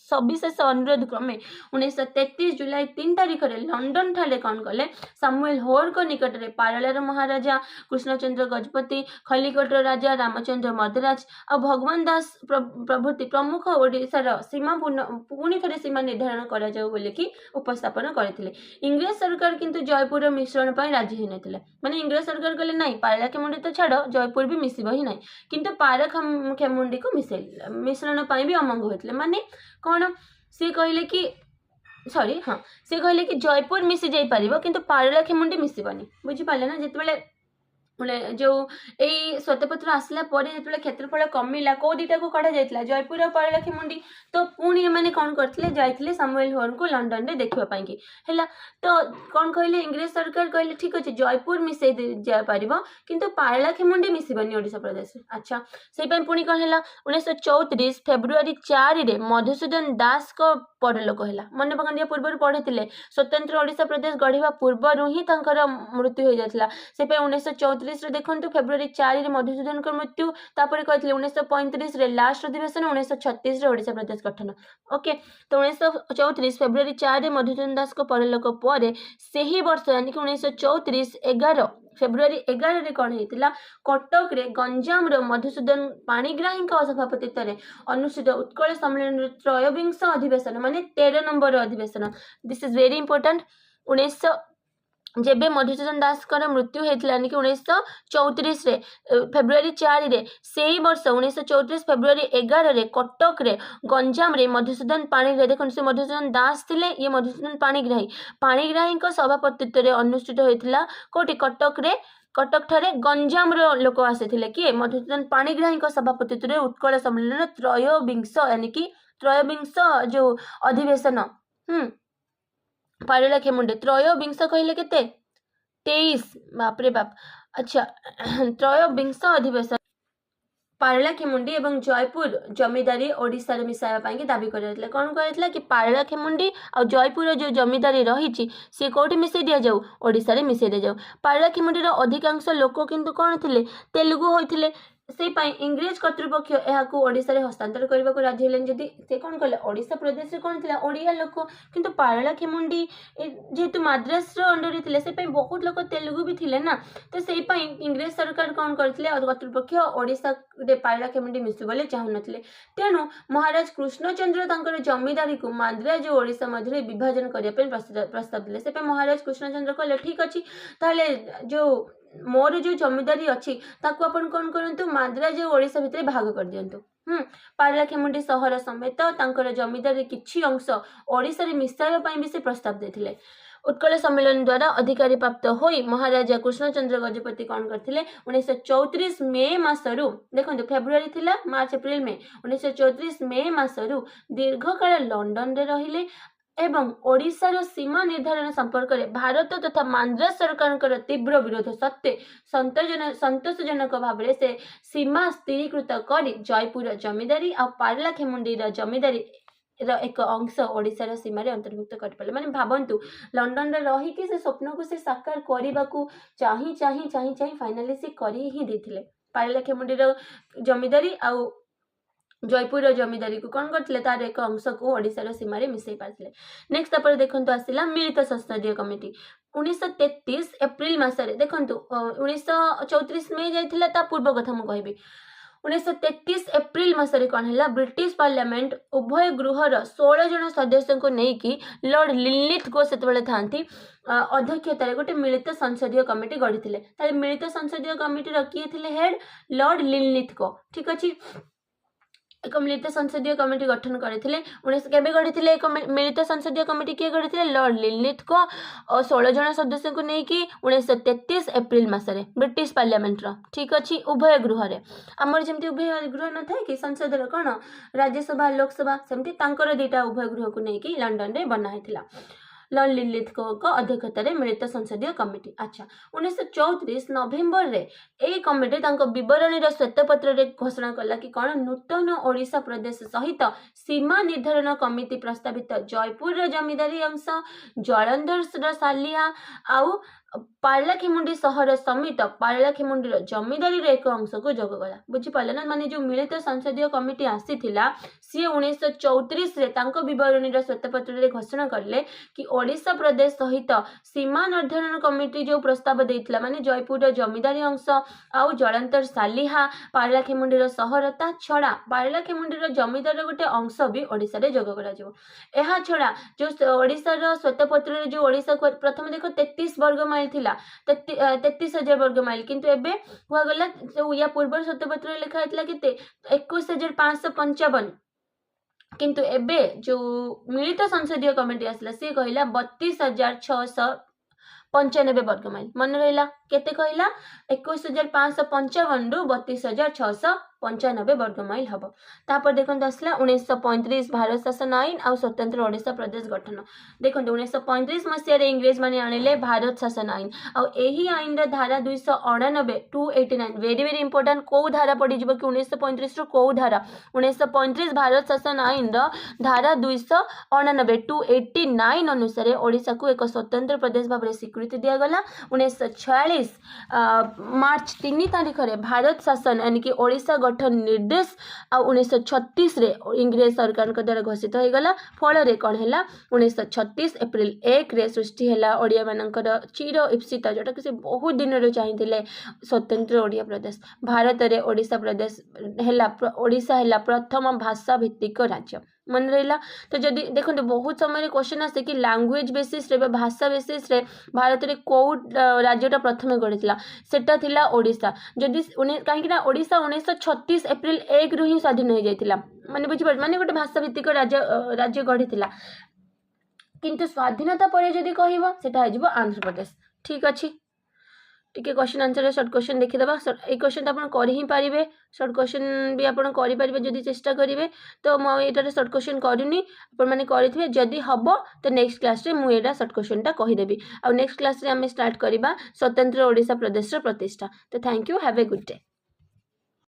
A: ସବିଶେଷ ଅନୁରୋଧ କ୍ରମେ 1933 ଜୁଲାଇ 3 ତାରିଖରେ ଲଣ୍ଡନ ଠାରେ କ'ଣ କଲେ? ସାମୁଏଲ ହୋରଙ୍କ ନିକଟରେ ପାରଳାର ମହାରାଜା କୃଷ୍ଣଚନ୍ଦ୍ର ଗଜପତି, ଖଲିକୋଟର ରାଜା ରାମଚନ୍ଦ୍ର ମଦରାଜ ଆଉ ଭଗବାନ ଦାସ ପ୍ରଭୃତି ପ୍ରମୁଖ ଓଡ଼ିଶାର ସୀମା ପୁଣି ଥରେ ସୀମା ନିର୍ଦ୍ଧାରଣ କରାଯାଉ ବୋଲିକି ଉପସ୍ଥାପନ କରିଥିଲେ। ଇଂରେଜ ସରକାର କିନ୍ତୁ ଜୟପୁରର ମିଶ୍ରଣ ପାଇଁ ରାଜି ହୋଇନଥିଲେ। ମାନେ ଇଂରେଜ ସରକାର କହିଲେ, ନାଇଁ, ପାରଳାଖେମୁଣ୍ଡି ତ ଛାଡ଼, ଜୟପୁର ବି ମିଶିବ ହିଁ ନାହିଁ। କିନ୍ତୁ ପାରଳାଖେମୁଣ୍ଡିକୁ ମିଶେଇ ମିଶ୍ରଣ ପାଇଁ ବି ଅମଙ୍ଗ ହୋଇଥିଲେ। ମାନେ କ'ଣ ସିଏ କହିଲେ କି, ସରି, ହଁ, ସିଏ କହିଲେ କି ଜୟପୁର ମିଶି ଯାଇପାରିବ, କିନ୍ତୁ ପାରଳାଖେମୁଣ୍ଡି ମିଶିବନି। ବୁଝିପାରିଲେ ନା? ଯେତେବେଳେ ଯେଉଁ ଏଇ ଶ୍ୱେତପତ୍ର ଆସିଲା ପରେ ଯେତେବେଳେ କ୍ଷେତ୍ରଫଳ କମିଲା, କେଉଁ ଦୁଇଟାକୁ କଢ଼ାଯାଇଥିଲା? ଜୟପୁର ଆଉ ପାରଳାଖେମୁଣ୍ଡି। ତ ପୁଣି ଏମାନେ କ'ଣ କରିଥିଲେ? ଯାଇଥିଲେ ସାମୁଏଲ ହୋର୍ନକୁ ଲଣ୍ଡନରେ ଦେଖିବା ପାଇଁକି। ହେଲା, ତ କ'ଣ କହିଲେ ଇଂରେଜ ସରକାର? କହିଲେ, ଠିକ୍ ଅଛି, ଜୟପୁର ମିଶାଇ ଯାଇପାରିବ, କିନ୍ତୁ ପାରଳାଖେମୁଣ୍ଡି ମିଶିବନି ଓଡ଼ିଶା ପ୍ରଦେଶରେ। ଆଚ୍ଛା, ସେଇପାଇଁ ପୁଣି କ'ଣ ହେଲା? 1934 ଫେବୃଆରୀ 4ରେ ମଧୁସୂଦନ ଦାସଙ୍କ ପରଲୋକ ହେଲା। ମନେ ପକାନ୍ତି, ପୂର୍ବରୁ ପଢ଼ିଥିଲେ, ସ୍ୱତନ୍ତ୍ର ଓଡ଼ିଶା ପ୍ରଦେଶ ଗଢ଼ିବା ପୂର୍ବରୁ ହିଁ ତାଙ୍କର ମୃତ୍ୟୁ ହୋଇଯାଇଥିଲା। ସେପାଇଁ 1934ରେ ଦେଖନ୍ତୁ, ଫେବୃଆରୀ 4ରେ ମଧୁସୂଦନଙ୍କ ମୃତ୍ୟୁ। ତାପରେ କହିଥିଲେ 1935ରେ ଲାଷ୍ଟ ଅଧିବେଶନ, 1936ରେ ଓଡ଼ିଶା ପ୍ରଦେଶ ଗଠନ। ଓକେ, ତ 1934 ଫେବୃଆରୀ 4ରେ ମଧୁସୂଦନ ଦାସଙ୍କ ପରଲୋକ ପରେ ସେହି ବର୍ଷ, यानी କି 1934 11, ଫେବୃଆରୀ 11ରେ କ'ଣ ହେଇଥିଲା? କଟକରେ ଗଞ୍ଜାମର ମଧୁସୂଦନ ପାଣିଗ୍ରାହୀଙ୍କ ସଭାପତିତ୍ୱରେ ଅନୁଷ୍ଠିତ ଉତ୍କଳ ସମ୍ମିଳନୀର ତ୍ରୟୋବିଂଶ ଅଧିବେଶନ, ମାନେ 13 ନମ୍ବର ଅଧିବେଶନ। This is very important. ଯେବେ ମଧୁସୂଦନ ଦାସଙ୍କର ମୃତ୍ୟୁ ହେଇଥିଲା, यानी କି 1934ରେ ଫେବୃଆରୀ 4ରେ, ସେଇ ବର୍ଷ 1934 ଫେବୃଆରୀ 11ରେ କଟକରେ ଗଞ୍ଜାମରେ ମଧୁସୂଦନ ପାଣିଗ୍ରାହୀ, ଦେଖନ୍ତୁ, ସେ ମଧୁସୂଦନ ଦାସ ଥିଲେ, ଇଏ ମଧୁସୂଦନ ପାଣିଗ୍ରାହୀ, ପାଣିଗ୍ରାହୀଙ୍କ ସଭାପତିତ୍ୱରେ ଅନୁଷ୍ଠିତ ହୋଇଥିଲା। କେଉଁଠି? କଟକରେ। କଟକଠାରେ ଗଞ୍ଜାମର ଲୋକ ଆସିଥିଲେ। କିଏ? ମଧୁସୂଦନ ପାଣିଗ୍ରାହୀଙ୍କ ସଭାପତିତ୍ୱରେ ଉତ୍କଳ ସମ୍ମିଳନୀର ତ୍ରୟୋବିଂଶ, यानी କି ତ୍ରୟୋବିଂଶ ଯେଉଁ ଅଧିବେଶନ। ପାରଳାଖେମୁଣ୍ଡି, ତ୍ରୟୋବିଂଶ କହିଲେ କେତେ? 23। ବାପରେ ବାପ। ଆଚ୍ଛା, ତ୍ରୟୋବିଂଶ ଅଧିବେଶନ ପାରଳାଖେମୁଣ୍ଡି ଏବଂ ଜୟପୁର ଜମିଦାରୀ ଓଡ଼ିଶାରେ ମିଶାଇବା ପାଇଁକି ଦାବି କରାଯାଇଥିଲା। କ'ଣ କୁହାଯାଇଥିଲା କି ପାରଳାଖେମୁଣ୍ଡି ଆଉ ଜୟପୁରର ଯେଉଁ ଜମିଦାରୀ ରହିଛି, ସିଏ କେଉଁଠି ମିଶାଇ ଦିଆଯାଉ? ଓଡ଼ିଶାରେ ମିଶାଇ ଦିଆଯାଉ। ପାରଳାଖେମୁଣ୍ଡିର ଅଧିକାଂଶ ଲୋକ କିନ୍ତୁ କ'ଣ ଥିଲେ? ତେଲୁଗୁ ହୋଇଥିଲେ। ସେଇପାଇଁ ଇଂରେଜ କର୍ତ୍ତୃପକ୍ଷ ଏହାକୁ ଓଡ଼ିଶାରେ ହସ୍ତାନ୍ତର କରିବାକୁ ରାଜି ହେଲେନି। ଯଦି ସେ କ'ଣ କଲେ, ଓଡ଼ିଶା ପ୍ରଦେଶରେ କ'ଣ ଥିଲା? ଓଡ଼ିଆ ଲୋକ। କିନ୍ତୁ ପାରଳାଖେମୁଣ୍ଡି ଯେହେତୁ ମାଦ୍ରାସର ଅଣ୍ଡରରେ ଥିଲେ, ସେପାଇଁ ବହୁତ ଲୋକ ତେଲୁଗୁ ବି ଥିଲେ ନା। ତ ସେଇପାଇଁ ଇଂରେଜ ସରକାର କ'ଣ କରିଥିଲେ ଆଉ କର୍ତ୍ତୃପକ୍ଷ, ଓଡ଼ିଶାରେ ପାରଳାଖେମୁଣ୍ଡି ମିଶୁ ବୋଲି ଚାହୁଁନଥିଲେ। ତେଣୁ ମହାରାଜ କୃଷ୍ଣଚନ୍ଦ୍ର ତାଙ୍କର ଜମିଦାରୀକୁ ମାଦ୍ରାଜ ଓ ଓଡ଼ିଶା ମଧ୍ୟରେ ବିଭାଜନ କରିବା ପାଇଁ ପ୍ରସ୍ତାବ ଦେଲେ। ସେପାଇଁ ମହାରାଜ କୃଷ୍ଣଚନ୍ଦ୍ର କହିଲେ, ଠିକ୍ ଅଛି, ତାହେଲେ ଯେଉଁ ମୋର ଯେଉଁ ଜମିଦାରୀ ଅଛି, ତାକୁ ଆପଣ କ'ଣ କରନ୍ତୁ, ମାଦ୍ରାଜ ଓ ଓଡ଼ିଶା ଭିତରେ ଭାଗ କରିଦିଅନ୍ତୁ। ପାରଳାଖେମୁଣ୍ଡି ସହର ସମେତ ତାଙ୍କର ଜମିଦାରୀ କିଛି ଅଂଶ ଓଡ଼ିଶାରେ ମିଶାଇବା ପାଇଁ ବି ସେ ପ୍ରସ୍ତାବ ଦେଇଥିଲେ। ଉତ୍କଳ ସମ୍ମିଳନୀ ଦ୍ୱାରା ଅଧିକାରୀ ପ୍ରାପ୍ତ ହୋଇ ମହାରାଜା କୃଷ୍ଣଚନ୍ଦ୍ର ଗଜପତି କ'ଣ କରିଥିଲେ? 1934 ମେ ମାସରୁ, ଦେଖନ୍ତୁ, ଫେବୃଆରୀ ଥିଲା, ମାର୍ଚ୍ଚ, ଏପ୍ରିଲ, ମେ, 1934 ମେ ମାସରୁ ଦୀର୍ଘକାଳ ଲଣ୍ଡନରେ ରହିଲେ ଏବଂ ଓଡ଼ିଶାର ସୀମା ନିର୍ଦ୍ଧାରଣ ସମ୍ପର୍କରେ ଭାରତ ତଥା ମାନ୍ଦ୍ରାଜ ସରକାରଙ୍କର ତୀବ୍ର ବିରୋଧ ସତ୍ତ୍ୱେ ସନ୍ତୋଷଜନକ ଭାବରେ ସେ ସୀମା ସ୍ଥିରୀକୃତ କରି ଜୟପୁର ଜମିଦାରୀ ଆଉ ପାରଳାଖେମୁଣ୍ଡିର ଜମିଦାରୀର ଏକ ଅଂଶ ଓଡ଼ିଶାର ସୀମାରେ ଅନ୍ତର୍ଭୁକ୍ତ କରିପାରିଲେ। ମାନେ ଭାବନ୍ତୁ, ଲଣ୍ଡନରେ ରହିକି ସେ ସ୍ୱପ୍ନକୁ ସେ ସାକାର କରିବାକୁ ଚାହିଁ ଚାହିଁ ଚାହିଁ ଚାହିଁ ଫାଇନାଲି ସେ କରି ହିଁ ଦେଇଥିଲେ। ପାରଳାଖେମୁଣ୍ଡିର ଜମିଦାରୀ ଆଉ ଜୟପୁରର ଜମିଦାରୀକୁ କ'ଣ କରିଥିଲେ? ତାର ଏକ ଅଂଶକୁ ଓଡ଼ିଶାର ସୀମାରେ ମିଶାଇ ପାରିଥିଲେ। ନେକ୍ସଟ, ତାପରେ ଦେଖନ୍ତୁ ଆସିଲା ମିଳିତ ସଂସଦୀୟ କମିଟି। 1933 ଏପ୍ରିଲ ମାସରେ, ଦେଖନ୍ତୁ, 1934 ମେ ଯାଇଥିଲା, ତା ପୂର୍ବ କଥା ମୁଁ କହିବି। 1933 ଏପ୍ରିଲ ମାସରେ କ'ଣ ହେଲା? ବ୍ରିଟିଶ ପାର୍ଲାମେଣ୍ଟ ଉଭୟ ଗୃହର 16 ଜଣ ସଦସ୍ୟଙ୍କୁ ନେଇକି ଲର୍ଡ ଲିନଲିଥଗୋ ସେତେବେଳେ ଥାନ୍ତି ଅଧ୍ୟକ୍ଷତାରେ ଗୋଟେ ମିଳିତ ସଂସଦୀୟ କମିଟି ଗଢ଼ିଥିଲେ। ତାହେଲେ ମିଳିତ ସଂସଦୀୟ କମିଟିର କିଏ ଥିଲେ ହେଡ୍? Lord Linlithgow. ଠିକ୍ ଅଛି, ଏକ ମିଳିତ ସଂସଦୀୟ କମିଟି ଗଠନ କରିଥିଲେ। କେବେ ଗଢ଼ିଥିଲେ ଏକ ମିଳିତ ସଂସଦୀୟ କମିଟି? କିଏ ଗଢ଼ିଥିଲେ? ଲର୍ଡ ଲିନଲିଥଗୋ, 16 ଜଣ ସଦସ୍ୟଙ୍କୁ ନେଇକି, 1933 ଏପ୍ରିଲ ମାସରେ ବ୍ରିଟିଶ ପାର୍ଲାମେଣ୍ଟର, ଠିକ୍ ଅଛି, ଉଭୟ ଗୃହରେ। ଆମର ଯେମିତି ଉଭୟ ଗୃହ ନଥାଏ କି ସଂସଦର, କ'ଣ, ରାଜ୍ୟସଭା, ଲୋକସଭା, ସେମିତି ତାଙ୍କର ଦୁଇଟା ଉଭୟ ଗୃହକୁ ନେଇକି ଲଣ୍ଡନରେ ବନା ହେଇଥିଲା ଲର୍ଡ ଲିନଲିଥଗୋଙ୍କ ଅଧ୍ୟକ୍ଷତାରେ ମିଳିତ ସଂସଦୀୟ କମିଟି। ଆଚ୍ଛା, 1934 ନଭେମ୍ବରରେ ଏଇ କମିଟି ତାଙ୍କ ବିବରଣୀର ଶ୍ୱେତପତ୍ରରେ ଘୋଷଣା କଲା କି କ'ଣ? ନୂତନ ଓଡ଼ିଶା ପ୍ରଦେଶ ସହିତ ସୀମା ନିର୍ଦ୍ଧାରଣ କମିଟି ପ୍ରସ୍ତାବିତ ଜୟପୁରର ଜମିଦାରୀ ଅଂଶ, ଜଳନ୍ଧରର ସାଲିଆ ଆଉ ପାରଳାଖେମୁଣ୍ଡି ସହର ସମେତ ପାରଳାଖେମୁଣ୍ଡିର ଜମିଦାରୀର ଏକ ଅଂଶକୁ ଯୋଗ କଲା। ବୁଝିପାରିଲେ ନା? ମାନେ ଯେଉଁ ମିଳିତ ସଂସଦୀୟ କମିଟି ଆସିଥିଲା, ସିଏ 1934ରେ ତାଙ୍କ ବିବରଣୀର ଶ୍ୱେତପତ୍ରରେ ଘୋଷଣା କଲେ କି ଓଡ଼ିଶା ପ୍ରଦେଶ ସହିତ ସୀମା ନିର୍ଦ୍ଧାରଣ କମିଟି ଯେଉଁ ପ୍ରସ୍ତାବ ଦେଇଥିଲା, ମାନେ ଜୟପୁରର ଜମିଦାରୀ ଅଂଶ ଆଉ ଜଳନ୍ତର ସାଲିହା, ପାରଳାଖେମୁଣ୍ଡିର ସହର, ତା ଛଡ଼ା ପାରଳାଖେମୁଣ୍ଡିର ଜମିଦାରର ଗୋଟେ ଅଂଶ ବି ଓଡ଼ିଶାରେ ଯୋଗ କରାଯିବ। ଏହା ଛଡ଼ା ଯେଉଁ ଓଡ଼ିଶାର ଶ୍ୱେତପତ୍ରରେ ଯେଉଁ ଓଡ଼ିଶାକୁ ପ୍ରଥମେ ଦେଖ 33 ବର୍ଗ ମାଇଲ ଥିଲା, 33,000 ବର୍ଗ ମାଇଲ, କିନ୍ତୁ ଏବେ କୁହାଗଲା, ଯେଉଁ ୟା ପୂର୍ବରୁ ଶ୍ୱେତପତ୍ରରେ ଲେଖା ହେଇଥିଲା କେତେ? 21,555। କିନ୍ତୁ ଏବେ ଯେଉଁ ମିଳିତ ସଂସଦୀୟ କମିଟି ଆସିଲା, ସିଏ କହିଲା 32,650 95 ବର୍ଗ ମାଇଲ। ମନେ ରହିଲା? କେତେ କହିଲା? 21,555ରୁ 32,695 ବର୍ଗ ମାଇଲ ହେବ। ତାପରେ ଦେଖନ୍ତୁ, ଆସିଲା 1935 ଭାରତ ଶାସନ ଆଇନ ଆଉ ସ୍ୱତନ୍ତ୍ର ଓଡ଼ିଶା ପ୍ରଦେଶ ଗଠନ। ଦେଖନ୍ତୁ, 1935 ମସିହାରେ ଇଂରେଜମାନେ ଆଣିଲେ ଭାରତ ଶାସନ ଆଇନ। ଆଉ ଏହି ଆଇନର ଧାରା 289, 289, very very important। କେଉଁ ଧାରା ପଡ଼ିଯିବ କି 1935ରୁ କେଉଁ ଧାରା? 1935 ଭାରତ ଶାସନ ଆଇନର ଧାରା 289, 289 ଅନୁସାରେ ଓଡ଼ିଶାକୁ ଏକ ସ୍ୱତନ୍ତ୍ର ପ୍ରଦେଶ ଭାବରେ ସ୍ୱୀକୃତି ଦିଆଗଲା। 1946 ମାର୍ଚ୍ଚ 3 ତାରିଖରେ ଭାରତ ଶାସନ यानी ଓଡ଼ିଶା ଗଠନ ନିର୍ଦ୍ଦେଶ ଆଉ 1936ରେ ଇଂରେଜ ସରକାରଙ୍କ ଦ୍ୱାରା ଘୋଷିତ ହୋଇଗଲା। ଫଳରେ କ'ଣ ହେଲା? 1936 ଏପ୍ରିଲ 1ରେ ସୃଷ୍ଟି ହେଲା ଓଡ଼ିଆମାନଙ୍କର ଚିର ଇପ୍ସିତ, ଯେଉଁଟାକି ସେ ବହୁତ ଦିନରୁ ଚାହିଁଥିଲେ, ସ୍ୱତନ୍ତ୍ର ଓଡ଼ିଆ ପ୍ରଦେଶ। ଭାରତରେ ଓଡ଼ିଶା ପ୍ରଦେଶ ହେଲା, ଓଡ଼ିଶା ହେଲା ପ୍ରଥମ ଭାଷା ଭିତ୍ତିକ ରାଜ୍ୟ। ମନେ ରହିଲା ତ? ଯଦି ଦେଖନ୍ତୁ, ବହୁତ ସମୟରେ କ୍ୱେଶ୍ଚନ୍ ଆସେ କି ଲାଙ୍ଗୁଏଜ୍ ବେସିସ୍ରେ ବା ଭାଷା ବେସିସ୍ରେ ଭାରତରେ କେଉଁ ରାଜ୍ୟଟା ପ୍ରଥମେ ଗଢ଼ିଥିଲା? ସେଟା ଥିଲା ଓଡ଼ିଶା। ଯଦି କାହିଁକି ନା ଓଡ଼ିଶା 1936 ଏପ୍ରିଲ 1ରୁ ହିଁ ସ୍ୱାଧୀନ ହୋଇଯାଇଥିଲା। ମାନେ ବୁଝିପାରୁଛ, ମାନେ ଗୋଟେ ଭାଷା ଭିତ୍ତିକ ରାଜ୍ୟ ଗଢ଼ିଥିଲା। କିନ୍ତୁ ସ୍ୱାଧୀନତା ପରେ ଯଦି କହିବ, ସେଟା ହେଇଯିବ ଆନ୍ଧ୍ରପ୍ରଦେଶ। ଠିକ୍ ଅଛି, ଟିକେ କ୍ୱେଶ୍ଚନ୍ ଆନ୍ସର୍, ସର୍ଟ କ୍ୱେଶ୍ଚନ୍ ଦେଖିଦେବା। ଏଇ କ୍ୱେଶ୍ଚନ୍ଟା ଆପଣ କରି ହିଁ ପାରିବେ। ସର୍ଟ କ୍ୱେଶ୍ଚନ୍ ବି ଆପଣ କରିପାରିବେ ଯଦି ଚେଷ୍ଟା କରିବେ। ତ ମୁଁ ଆଉ ଏଇଟାରେ ସର୍ଟ କ୍ୱେଶ୍ଚନ୍ କରିନି, ଆପଣମାନେ କରିଥିବେ। ଯଦି ହେବ ତ ନେକ୍ସଟ କ୍ଲାସ୍ରେ ମୁଁ ଏଇଟା ସର୍ଟ କ୍ୱେଶ୍ଚନ୍ଟା କହିଦେବି। ଆଉ ନେକ୍ସଟ କ୍ଲାସ୍ରେ ଆମେ ଷ୍ଟାର୍ଟ କରିବା ସ୍ୱତନ୍ତ୍ର ଓଡ଼ିଶା ପ୍ରଦେଶର ପ୍ରତିଷ୍ଠା। ତ thank you, have a good day.